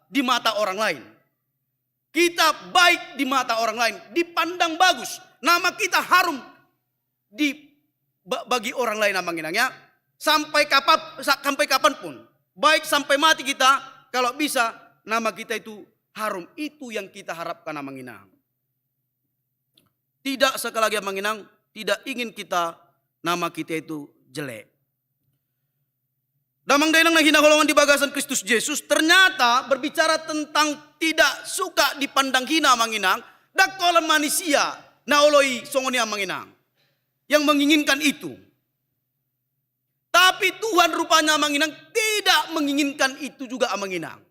di mata orang lain. Kita baik di mata orang lain, dipandang bagus. Nama kita harum di ba-, bagi orang lain, Amang Inang, ya. Sampai kapan, sa-, sampai kapanpun, baik sampai mati kita, kalau bisa nama kita itu harum. Itu yang kita harapkan, Amang Inang. Tidak, sekali lagi, Amang Inang, tidak ingin kita, nama kita itu jelek. Damang dainang na hinaholongan di bagasan Kristus Jesus, ternyata berbicara tentang tidak suka dipandang hina, Amang Inang, ndang holan manisia na olo i songon i, Amang Inang, yang menginginkan itu. Tapi Tuhan rupanya, Amang Inang, tidak menginginkan itu juga, Amang Inang.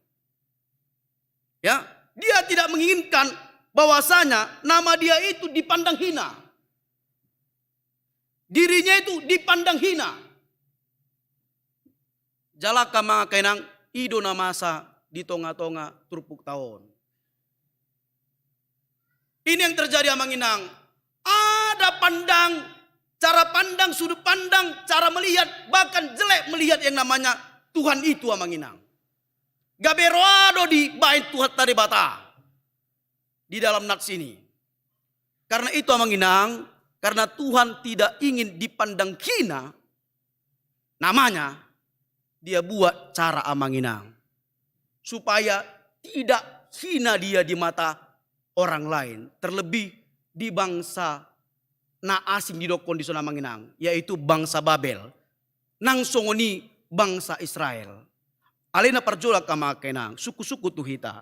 Ya, dia tidak menginginkan bahwasanya nama dia itu dipandang hina. Dirinya itu dipandang hina. Jala, Amang Inang, i do na masa di tonga-tonga turpukta on. Ini yang terjadi, Amang Inang. Ada pandang, cara pandang, sudut pandang, cara melihat, bahkan jelek melihat yang namanya Tuhan itu, Amang Inang. Gabe roa do dibaen Tuhanta Debata di dalam nats ini. Karena itu, Amang Inang, karena Tuhan tidak ingin dipandang hina, namanya, dia buat cara, Amang Inang, supaya tidak hina dia di mata orang lain, terlebih di bangsa na asing didokkon dison, Amang Inang, yaitu bangsa Babel, nang songon i bangsa Israel. Alai na parjolo, Amang Inang, sungkun-sungkun tu hita,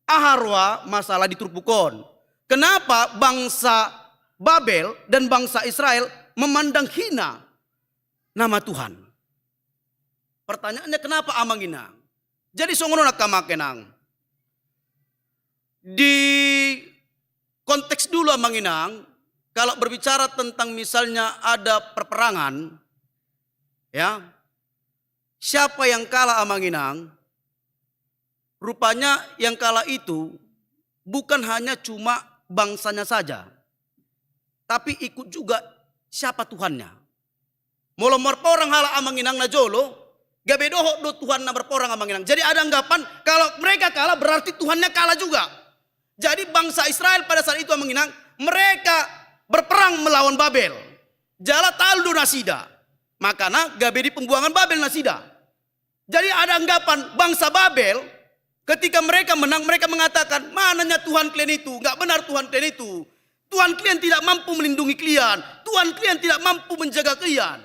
aha roa masalah di turpuk on? Kenapa bangsa Babel dan bangsa Israel memandang hina nama Tuhan? Pertanyaannya, kenapa, Amang Inang? Jadi songon on, Amang Inang, di konteks dulu, Amang Inang, kalau berbicara tentang misalnya ada perperangan, ya, siapa yang kalah, Amang Inang? Rupanya yang kalah itu bukan hanya cuma bangsanya saja, tapi ikut juga siapa Tuhannya. Molo marporang halak, Amang Inang, na jolo, gabe dohot do Tuhanna marporang, Amang Inang. Jadi ada anggapan kalau mereka kalah berarti Tuhannya kalah juga. Jadi bangsa Israel pada saat itu, Amang Inang, mereka berperang melawan Babel. Jala talu do nasida. Makana gabe di pembuangan Babel nasida. Jadi ada anggapan bangsa Babel, ketika mereka menang, mereka mengatakan, "Mana nya Tuhan kalian itu? Nggak benar Tuhan kalian itu. Tuhan kalian tidak mampu melindungi kalian. Tuhan kalian tidak mampu menjaga kalian."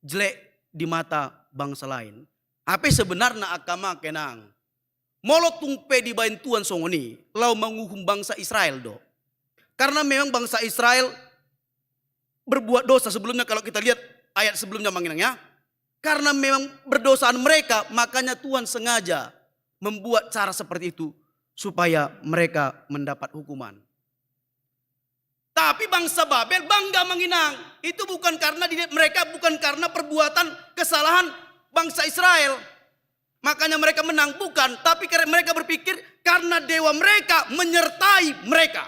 Jelek di mata bangsa lain. Hape sebenarna, Amang Inang, molo tung pe dibaen Tuhan songon i, laho manguhum bangsa Israel do. Karena memang bangsa Israel berbuat dosa sebelumnya, kalau kita lihat ayat sebelumnya, Amang Inang, ya. Karena memang berdosaan mereka, makanya Tuhan sengaja membuat cara seperti itu supaya mereka mendapat hukuman. Tapi bangsa Babel bangga, Amang Inang. Itu bukan karena di-, mereka bukan karena perbuatan kesalahan bangsa Israel. Makanya mereka menang, bukan. Tapi kare-, mereka berpikir karena dewa mereka menyertai mereka.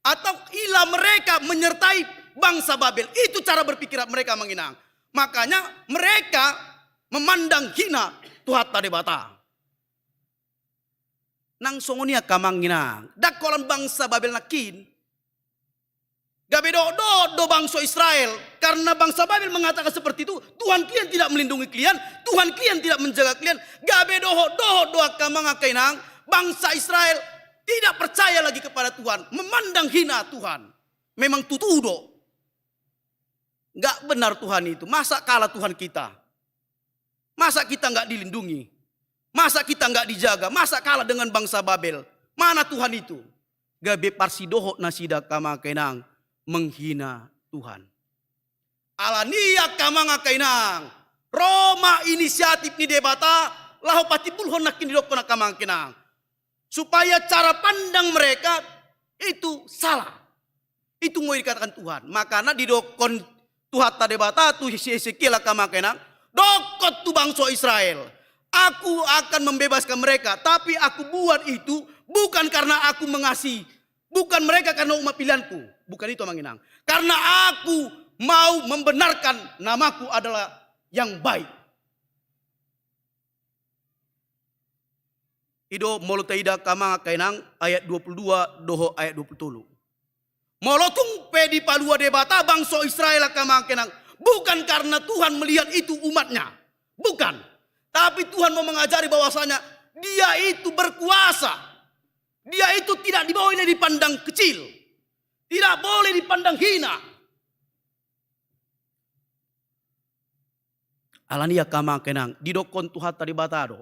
Atau ilah mereka menyertai bangsa Babel. Itu cara berpikir mereka, Amang Inang. Makanya mereka memandang hina Tuhanta Debata. Nang songon i, Amang Inang, ndang holan bangsa Babel nangkin. Gabe dohot-dohot do bangso Israel, karena bangsa Babel mengatakan seperti itu, "Tuhan kalian tidak melindungi kalian, Tuhan kalian tidak menjaga kalian." Gabe dohot-dohot do, Amang Inang, bangsa Israel tidak percaya lagi kepada Tuhan, memandang hina Tuhan. Memang tutu do. Nggak benar Tuhan itu. Masa kalah Tuhan kita? Masa kita nggak dilindungi? Masa kita nggak dijaga? Masa kalah dengan bangsa Babel? Mana Tuhan itu? Gabe parsidohot nasida, Amang Inang, menghina Tuhan. Alani i, Amang Inang, ro ma inisiatif ni Debata laho patimbulhon nangkin didokkon, Amang Inang, supaya cara pandang mereka itu salah. Itu mau dikatakan Tuhan. Makana didokkon Tuhanta Debata tu si Hesekiel, Amang Inang, dokkon tu bangso Israel, "Aku akan membebaskan mereka, tapi aku buat itu Bukan karena aku mengasihi, bukan mereka karena umat pilihanku. Bukan itu, Amang Inang. Karena aku mau membenarkan namaku adalah yang baik. I do molo taida angka amang angka inang ayat dua puluh dua dohot ayat dua puluh tolu. Molo tung pe dipalua Debata bangso Israel angka amang angka inang, bukan karena Tuhan melihat itu umatnya. Bukan. Tapi Tuhan mau mengajari bahwasanya Dia itu berkuasa. Dia itu tidak boleh dipandang kecil. Tidak boleh dipandang hina. Alani i angka amang angka inang, didokkon Tuhanta Debata do: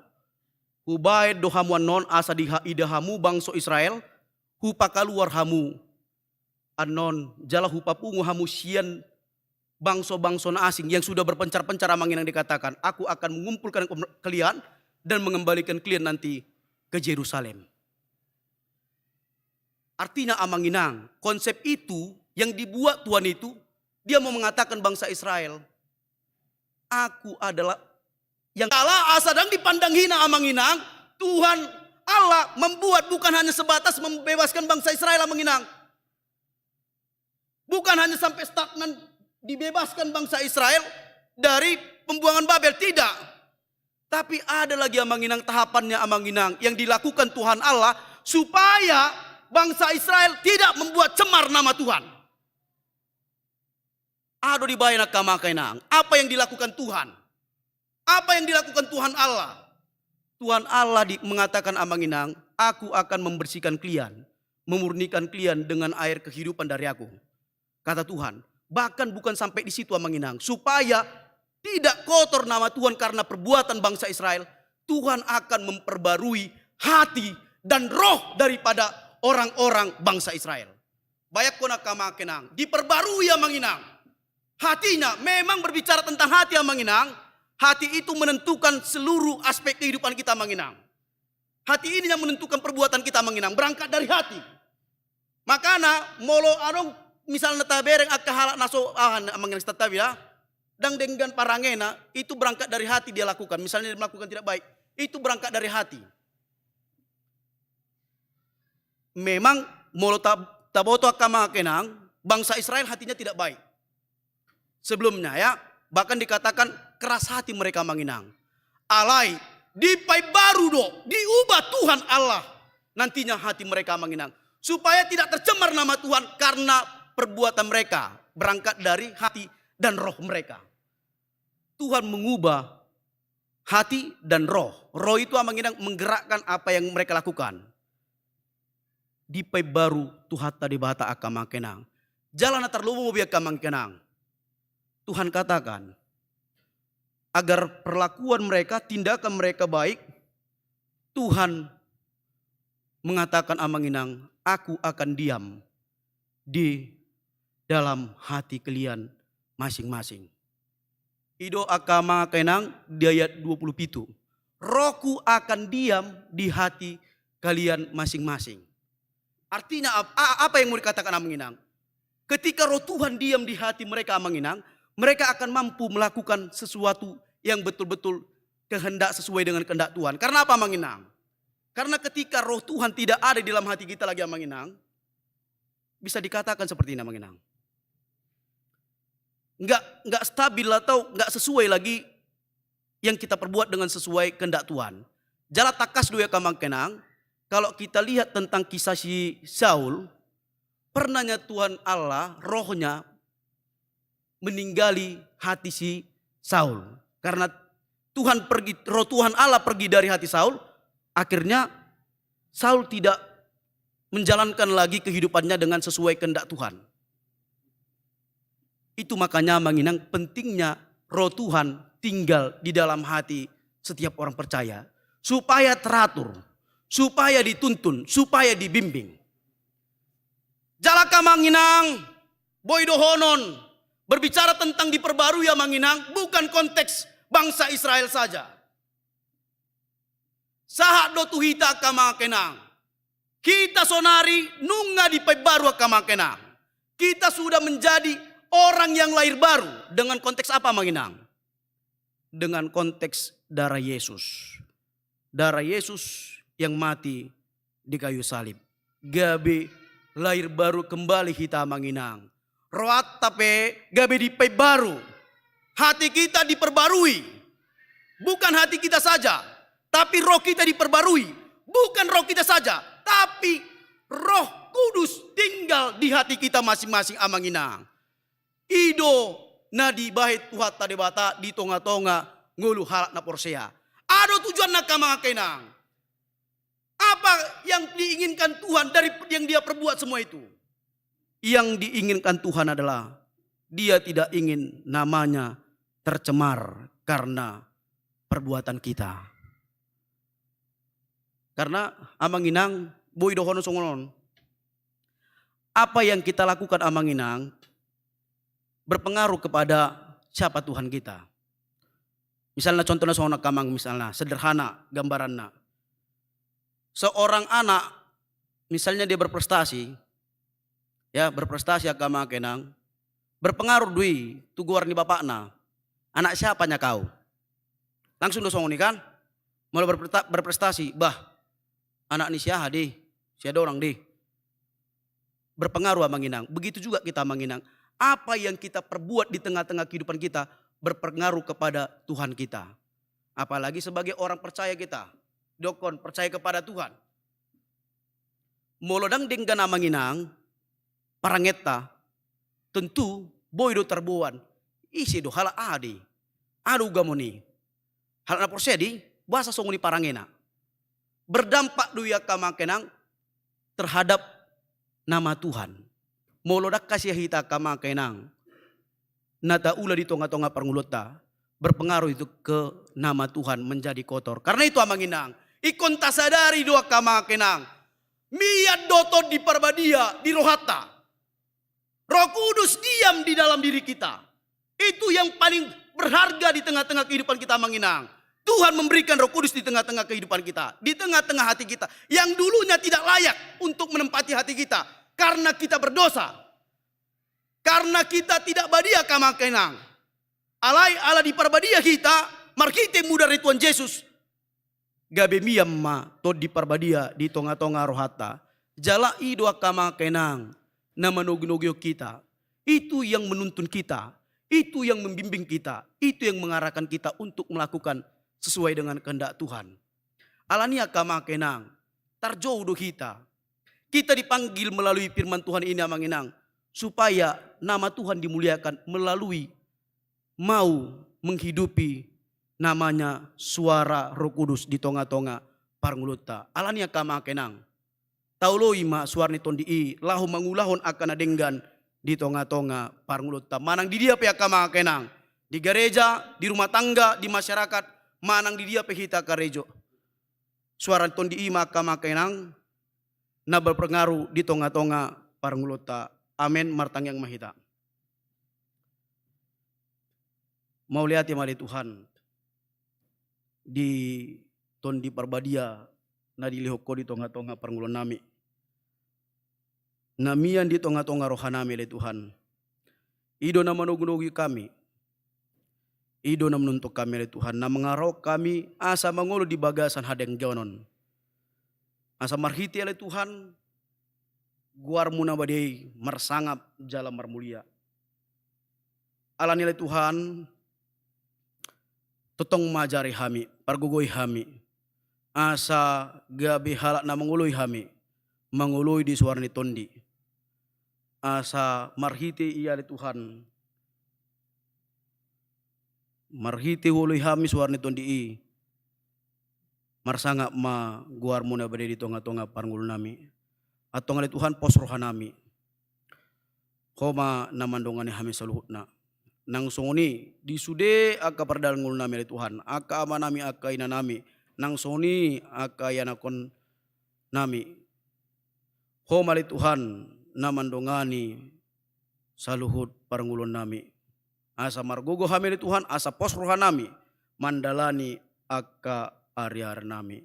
Hubaen do hamu annon asa diida hamu bangso Israel, hupakaluar hamu annon jala hupapungu hamu sian bangso-bangso na asing yang sudah berpencar-pencar, amang inang, dikatakan, "Aku akan mengumpulkan kalian dan mengembalikan kalian nanti ke Jerusalem." Artinya, amang inang, konsep itu yang dibuat Tuhan itu, Dia mau mengatakan bangsa Israel, "Aku adalah yang salah." Asa dang dipandang hina, amang inang, Tuhan Allah membuat bukan hanya sebatas membebaskan bangsa Israel, amang inang. Bukan hanya sampai stagnan dibebaskan bangsa Israel dari pembuangan Babel, tidak. Tapi ada lagi, amang inang, tahapannya, amang inang, yang dilakukan Tuhan Allah supaya bangsa Israel tidak membuat cemar nama Tuhan. Aha do dibaen angka amang angka inang? Apa yang dilakukan Tuhan? Apa yang dilakukan Tuhan Allah? Tuhan Allah di, mengatakan, amang inang, "Aku akan membersihkan kalian, memurnikan kalian dengan air kehidupan dari Aku," kata Tuhan. Bahkan bukan sampai di situ, amang inang, supaya tidak kotor nama Tuhan karena perbuatan bangsa Israel, Tuhan akan memperbarui hati dan roh daripada orang-orang bangsa Israel. Bayangkon angka amang angka inang, diperbarui, amang inang. Hatinya memang berbicara tentang hati, amang inang. Hati itu menentukan seluruh aspek kehidupan kita, amang inang. Hati ini yang menentukan perbuatan kita, amang inang. Berangkat dari hati. Makana molo adong misalna tabereng angka halak na so, aha, amang inang, sitata bila, dang denggan parangena, itu berangkat dari hati dia lakukan. Misalnya dia melakukan tidak baik, itu berangkat dari hati. Memang molo ta-, taboto angka amang angka inang, bangsa Israel hatinya tidak baik sebelumnya, ya. Bahkan dikatakan keras hati mereka, amang inang. Alai dipaimbaru do, diubah Tuhan Allah nantinya hati mereka, amang inang, supaya tidak tercemar nama Tuhan karena perbuatan mereka, berangkat dari hati dan roh mereka. Tuhan mengubah hati dan roh. Roh itu, amang inang, menggerakkan apa yang mereka lakukan. Dipaimbaru Tuhanta Debata, angka amang angka inang. Jala na tarlumobi, angka amang angka inang, Tuhan katakan, agar perlakuan mereka, tindakan mereka baik, Tuhan mengatakan, amang inang, "Aku akan diam di dalam hati kalian masing-masing." I do angka amang angka inang di ayat dua puluh pitu, "Roh-Ku akan diam di hati kalian masing-masing." Artinya ap-, a-, apa yang mau dikatakan, amang inang? Ketika Roh Tuhan diam di hati mereka, amang inang, mereka akan mampu melakukan sesuatu yang betul-betul kehendak, sesuai dengan kehendak Tuhan. Karena apa, amang inang? Karena ketika Roh Tuhan tidak ada di dalam hati kita lagi, amang inang, bisa dikatakan seperti ini, amang inang, nggak, nggak stabil atau nggak sesuai lagi yang kita perbuat dengan sesuai kehendak Tuhan. Jala tangkas do i, angka amang angka inang, kalau kita lihat tentang kisah si Saul, pernahnya Tuhan Allah, rohnya meninggali hati si Saul. Karena Tuhan pergi, Roh Tuhan Allah pergi dari hati Saul, akhirnya Saul tidak menjalankan lagi kehidupannya dengan sesuai kehendak Tuhan. Itu makanya, amang inang, pentingnya Roh Tuhan tinggal di dalam hati setiap orang percaya, supaya teratur, supaya dituntun, supaya dibimbing. Jala angka amang inang, boi dohonon, berbicara tentang diperbarui, amang inang, bukan konteks bangsa Israel saja. Sahat do tu hita, angka amang angka inang. Kita saonari nunga dipaimbaru, angka amang angka inang. Kita sudah menjadi orang yang lahir baru. Dengan konteks apa, amang inang? Dengan konteks darah Yesus. Darah Yesus yang mati di kayu salib. Gabe lahir baru kembali hita, Amang Inang. Rohanta pe gabe dipaimbaru. Hati kita diperbarui. Bukan hati kita saja, tapi roh kita diperbarui. Bukan roh kita saja, tapi Roh Kudus tinggal di hati kita masing-masing, Amang Inang. I do na dibahen Tuhanta Debata di tonga-tonga ngolu halak na porsea. Aha do tujuanna, angka Amang, angka Inang? Apa yang diinginkan Tuhan dari yang dia perbuat semua itu? Yang diinginkan Tuhan adalah dia tidak ingin namanya tercemar karena perbuatan kita. Karena, Amang Inang, boi dohonon songon on. Apa yang kita lakukan, Amang Inang, berpengaruh kepada siapa Tuhan kita. Misalna, contohna songon, angka Amang, misalna, sederhana gambaranna. Seorang anak, misalnya dia berprestasi, ya, berprestasi, angka Amang, angka Inang, berpengaruh do i tu goar ni bapakna. "Anak siapanya kau?" Langsung do songon i, kan? Molo berpresta-, berprestasi, "Bah, anak ni si aha do i, si aha do orang do i." Berpengaruh, Amang Inang. Begitu juga kita, Amang Inang. Apa yang kita perbuat di tengah-tengah kehidupan kita berpengaruh kepada Tuhan kita. Apalagi sebagai orang percaya kita. Didok on percaya kepada Tuhan. Molo ndang denggan, Amang Inang, parangenta, tentu boi do tarboan. Ise do, halak aha do i? Aha do ugamon i? Halak na porsea do i, boasa songon i parangena? Berdampak do i, angka Amang, angka Inang, terhadap nama Tuhan. Molo ndang hasea hita, angka Amang, angka Inang, na taula di tonga-tonga parngoluonta, berpengaruh itu ke nama Tuhan menjadi kotor. Karena itu, Amang Inang, ingkon tasadari do, angka Amang, angka Inang, mian do Tondi Parbadia di rohanta. Roh Kudus diam di dalam diri kita. Itu yang paling berharga di tengah-tengah kehidupan kita, Amang Inang. Tuhan memberikan Roh Kudus di tengah-tengah kehidupan kita, di tengah-tengah hati kita, yang dulunya tidak layak untuk menempati hati kita karena kita berdosa. Karena kita tidak badia, angka Amang, angka Inang. Alai ala diparbadia hita marhite mudar ni Tuhan Jesus, gabe mian ma Tondi Parbadia di tonga-tonga rohanta. Jala i do, angka Amang, angka Inang, na manogi-nogihon hita. Itu yang menuntun kita, itu yang membimbing kita, itu yang mengarahkan kita untuk melakukan sesuai dengan kehendak Tuhan. Alani i, angka Amang, angka Inang, tarjou do hita. Kita dipanggil melalui firman Tuhan ini, Amang Inang, supaya nama Tuhan dimuliakan melalui mau menghidupi namanya suara Roh Kudus di tonga-tonga parngoluonta. Alani i, angka Amang, angka Inang, taoloi ma suara ni Tondi i laho mangulahon angka na denggan di tonga-tonga parngoluonta. Manang di dia pe, angka Amang, angka Inang, di gareja, di rumah tangga, di masyarakat, manang di dia pe hita karejo, suara ni Tondi i ma, angka Amang, angka Inang, na berpengaruh di tonga-tonga parngoluonta. Amen. Martangiang ma hita. Mauliate ma ale Tuhan di Tondi Parbadia na dilehon Ho di tonga-tonga parngoluonnami, na mian di tonga-tonga rohanami, ale Tuhan. I do na manogi-nogi hami. I do na manuntun hami, ale Tuhan, na mangarahon hami asa mangolu di bagasan hadengganon. Asa marhite, ale Tuhan, goarMu na badia i marsangap jala marmulia. Alani i, ale Tuhan, tongtong ma ajari hami, pargogoi hami, asa gabe halak na mangoloi hami, mangoloi di suara ni Tondi. Asa marhite i, ale Tuhan, marhite huoloi hami suara ni Tondi i, marsangap ma goarMu na badia di tonga-tonga parngoluonnami. Antong, ale Tuhan, pos rohanami. Ho ma na mandongani hami saluhutna. Nang songon i di sude angka pardalan ngolunami, ale Tuhan, angka amanami, angka inanami, nang songon i angka ianakhonnami. Ho ma, ale Tuhan, na mandongani saluhut parngoluonnami. Asa margogo hami, ale Tuhan, asa pos rohanami mandalani angka ari-arinami.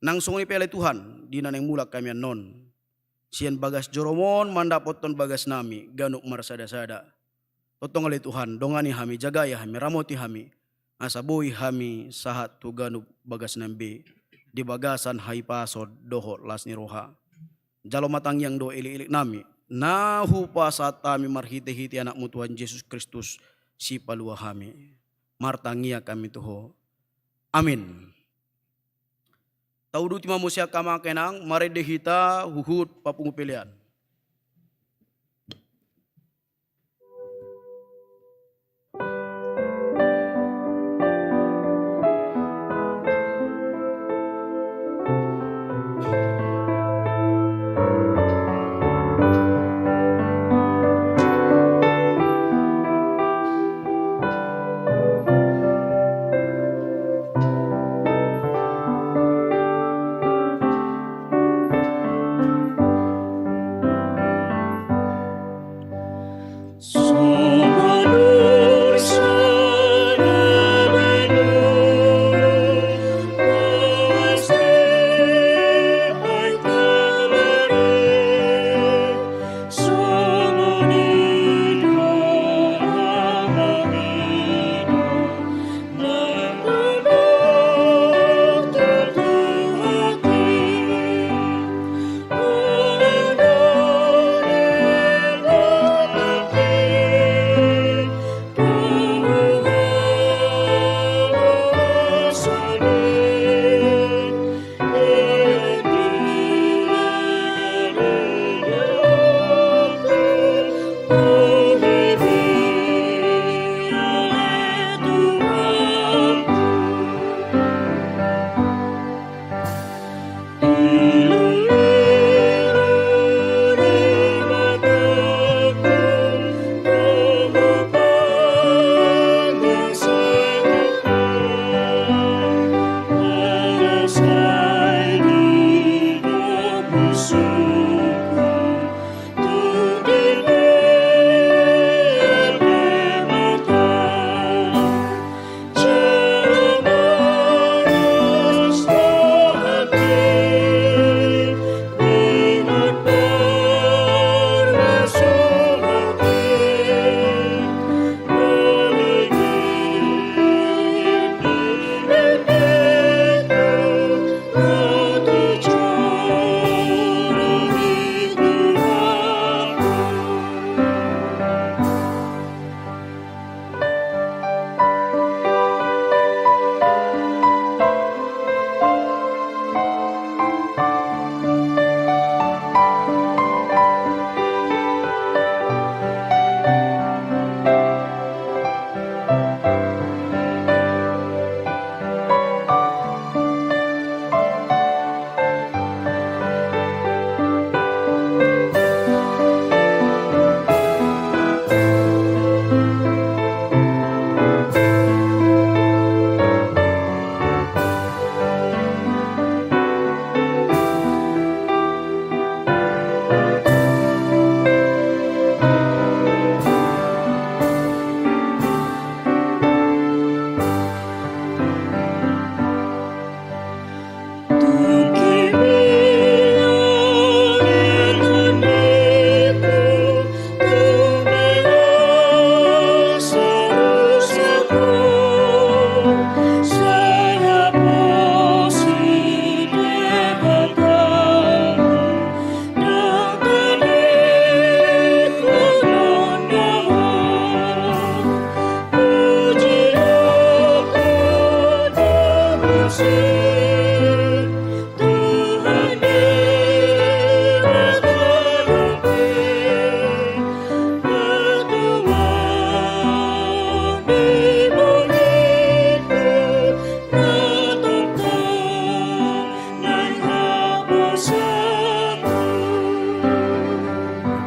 Nang songon i pe, ale Tuhan, di na naeng mulak hami annon, sian bagas joroMon mandapothon bagasnami ganup marsada-sada. Tongtong, ale Tuhan, dongani hami, jagai hami, ramoti hami, asa boi hami sahat tu ganup bagasnami be. di bagasan hahipason dohot las ni roha. Jalo ma tangiang dohot elekelek nami, na hupasahat hami marhitehite Anakmu Tuhan Jesus Kristus, Sipalua hami. Martangiang hami tu Ho. Amin. Tauduti ma muse angka amang inang, marende hita huhut papungu pelean.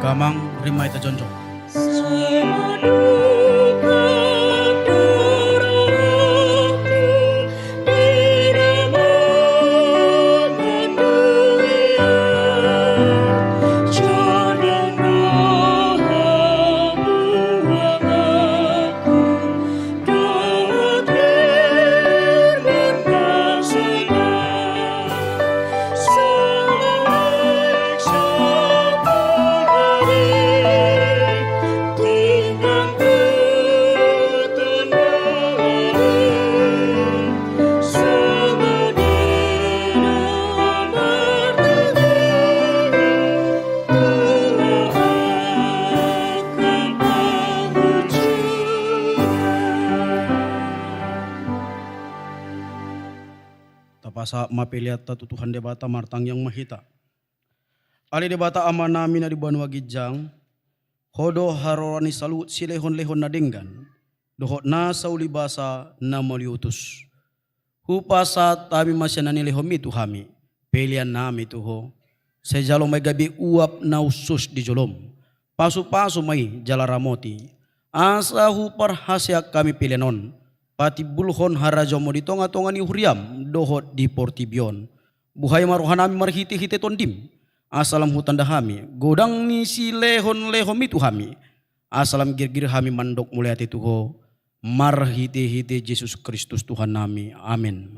Amang, rima hita jongjong. Sahat ma peleanta tu Tuhan Debata, martangiang ma hita. Ale Debata Amanami na di banua ginjang, Ho do haroro ni saluhut silehonlehon na denggan dohot na saulibasa na mauliutus. Hupasahat hami ma sian na nilehonMi tu hami peleannami tu Ho. Sai jalo ma i gabe uap na hushus di joloM. Pasupasu ma i jala ramoti, asa huparhaseang hami pelean on patimbulhon harajaonMu di tongatonga ni huriaM dohot di portibi on. Buhai ma rohanami marhitehite TondiM, asa lam hutanda hami godang ni silehonlehonMi tu hami, asa lam girgir hami mandok mauliate tu Ho, marhitehite Jesus Kristus Tuhannami. Amen.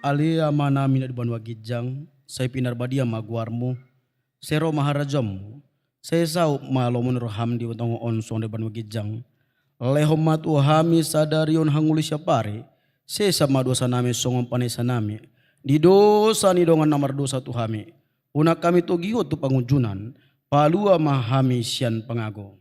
Ale Amanami na di banua ginjang, sai pinarbadia ma goarMu, sai ro ma harajaonMu, sai saut ma lomo ni rohaM di tonga on songon na di banua ginjang. Lehon ma tu hami sadari on hangoluan siapari, sesa ma dosanami songon panesanami di dosa ni dongan na mardosa tu hami. Unang hami togihon tu pangunjunan, palua ma hami sian pangago.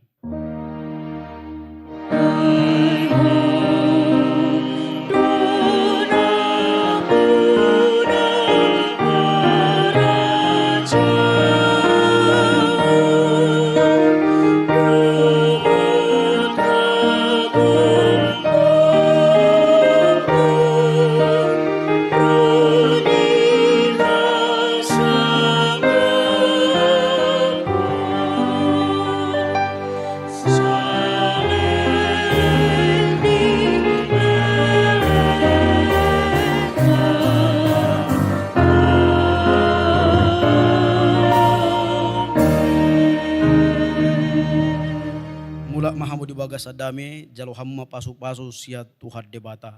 Mulak ma hamu di bagasan dame, jalo hamu ma pasupasu sian Tuhan Debata.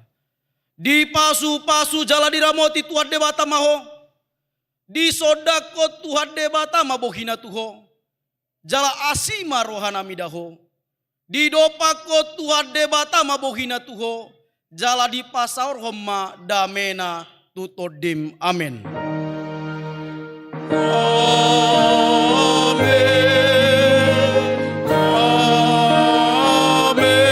Dipasupasu jala diramoti Tuhan Debata ma ho. Disondangkon Tuhan Debata ma bohiNa tu ho, jala asi ma rohaNa mida ho. Didompakkon Tuhan Debata ma bohiNa tu ho, jala dipasaorhon ma dameNa tu tondim. Amen. Amen. Amen. Amen.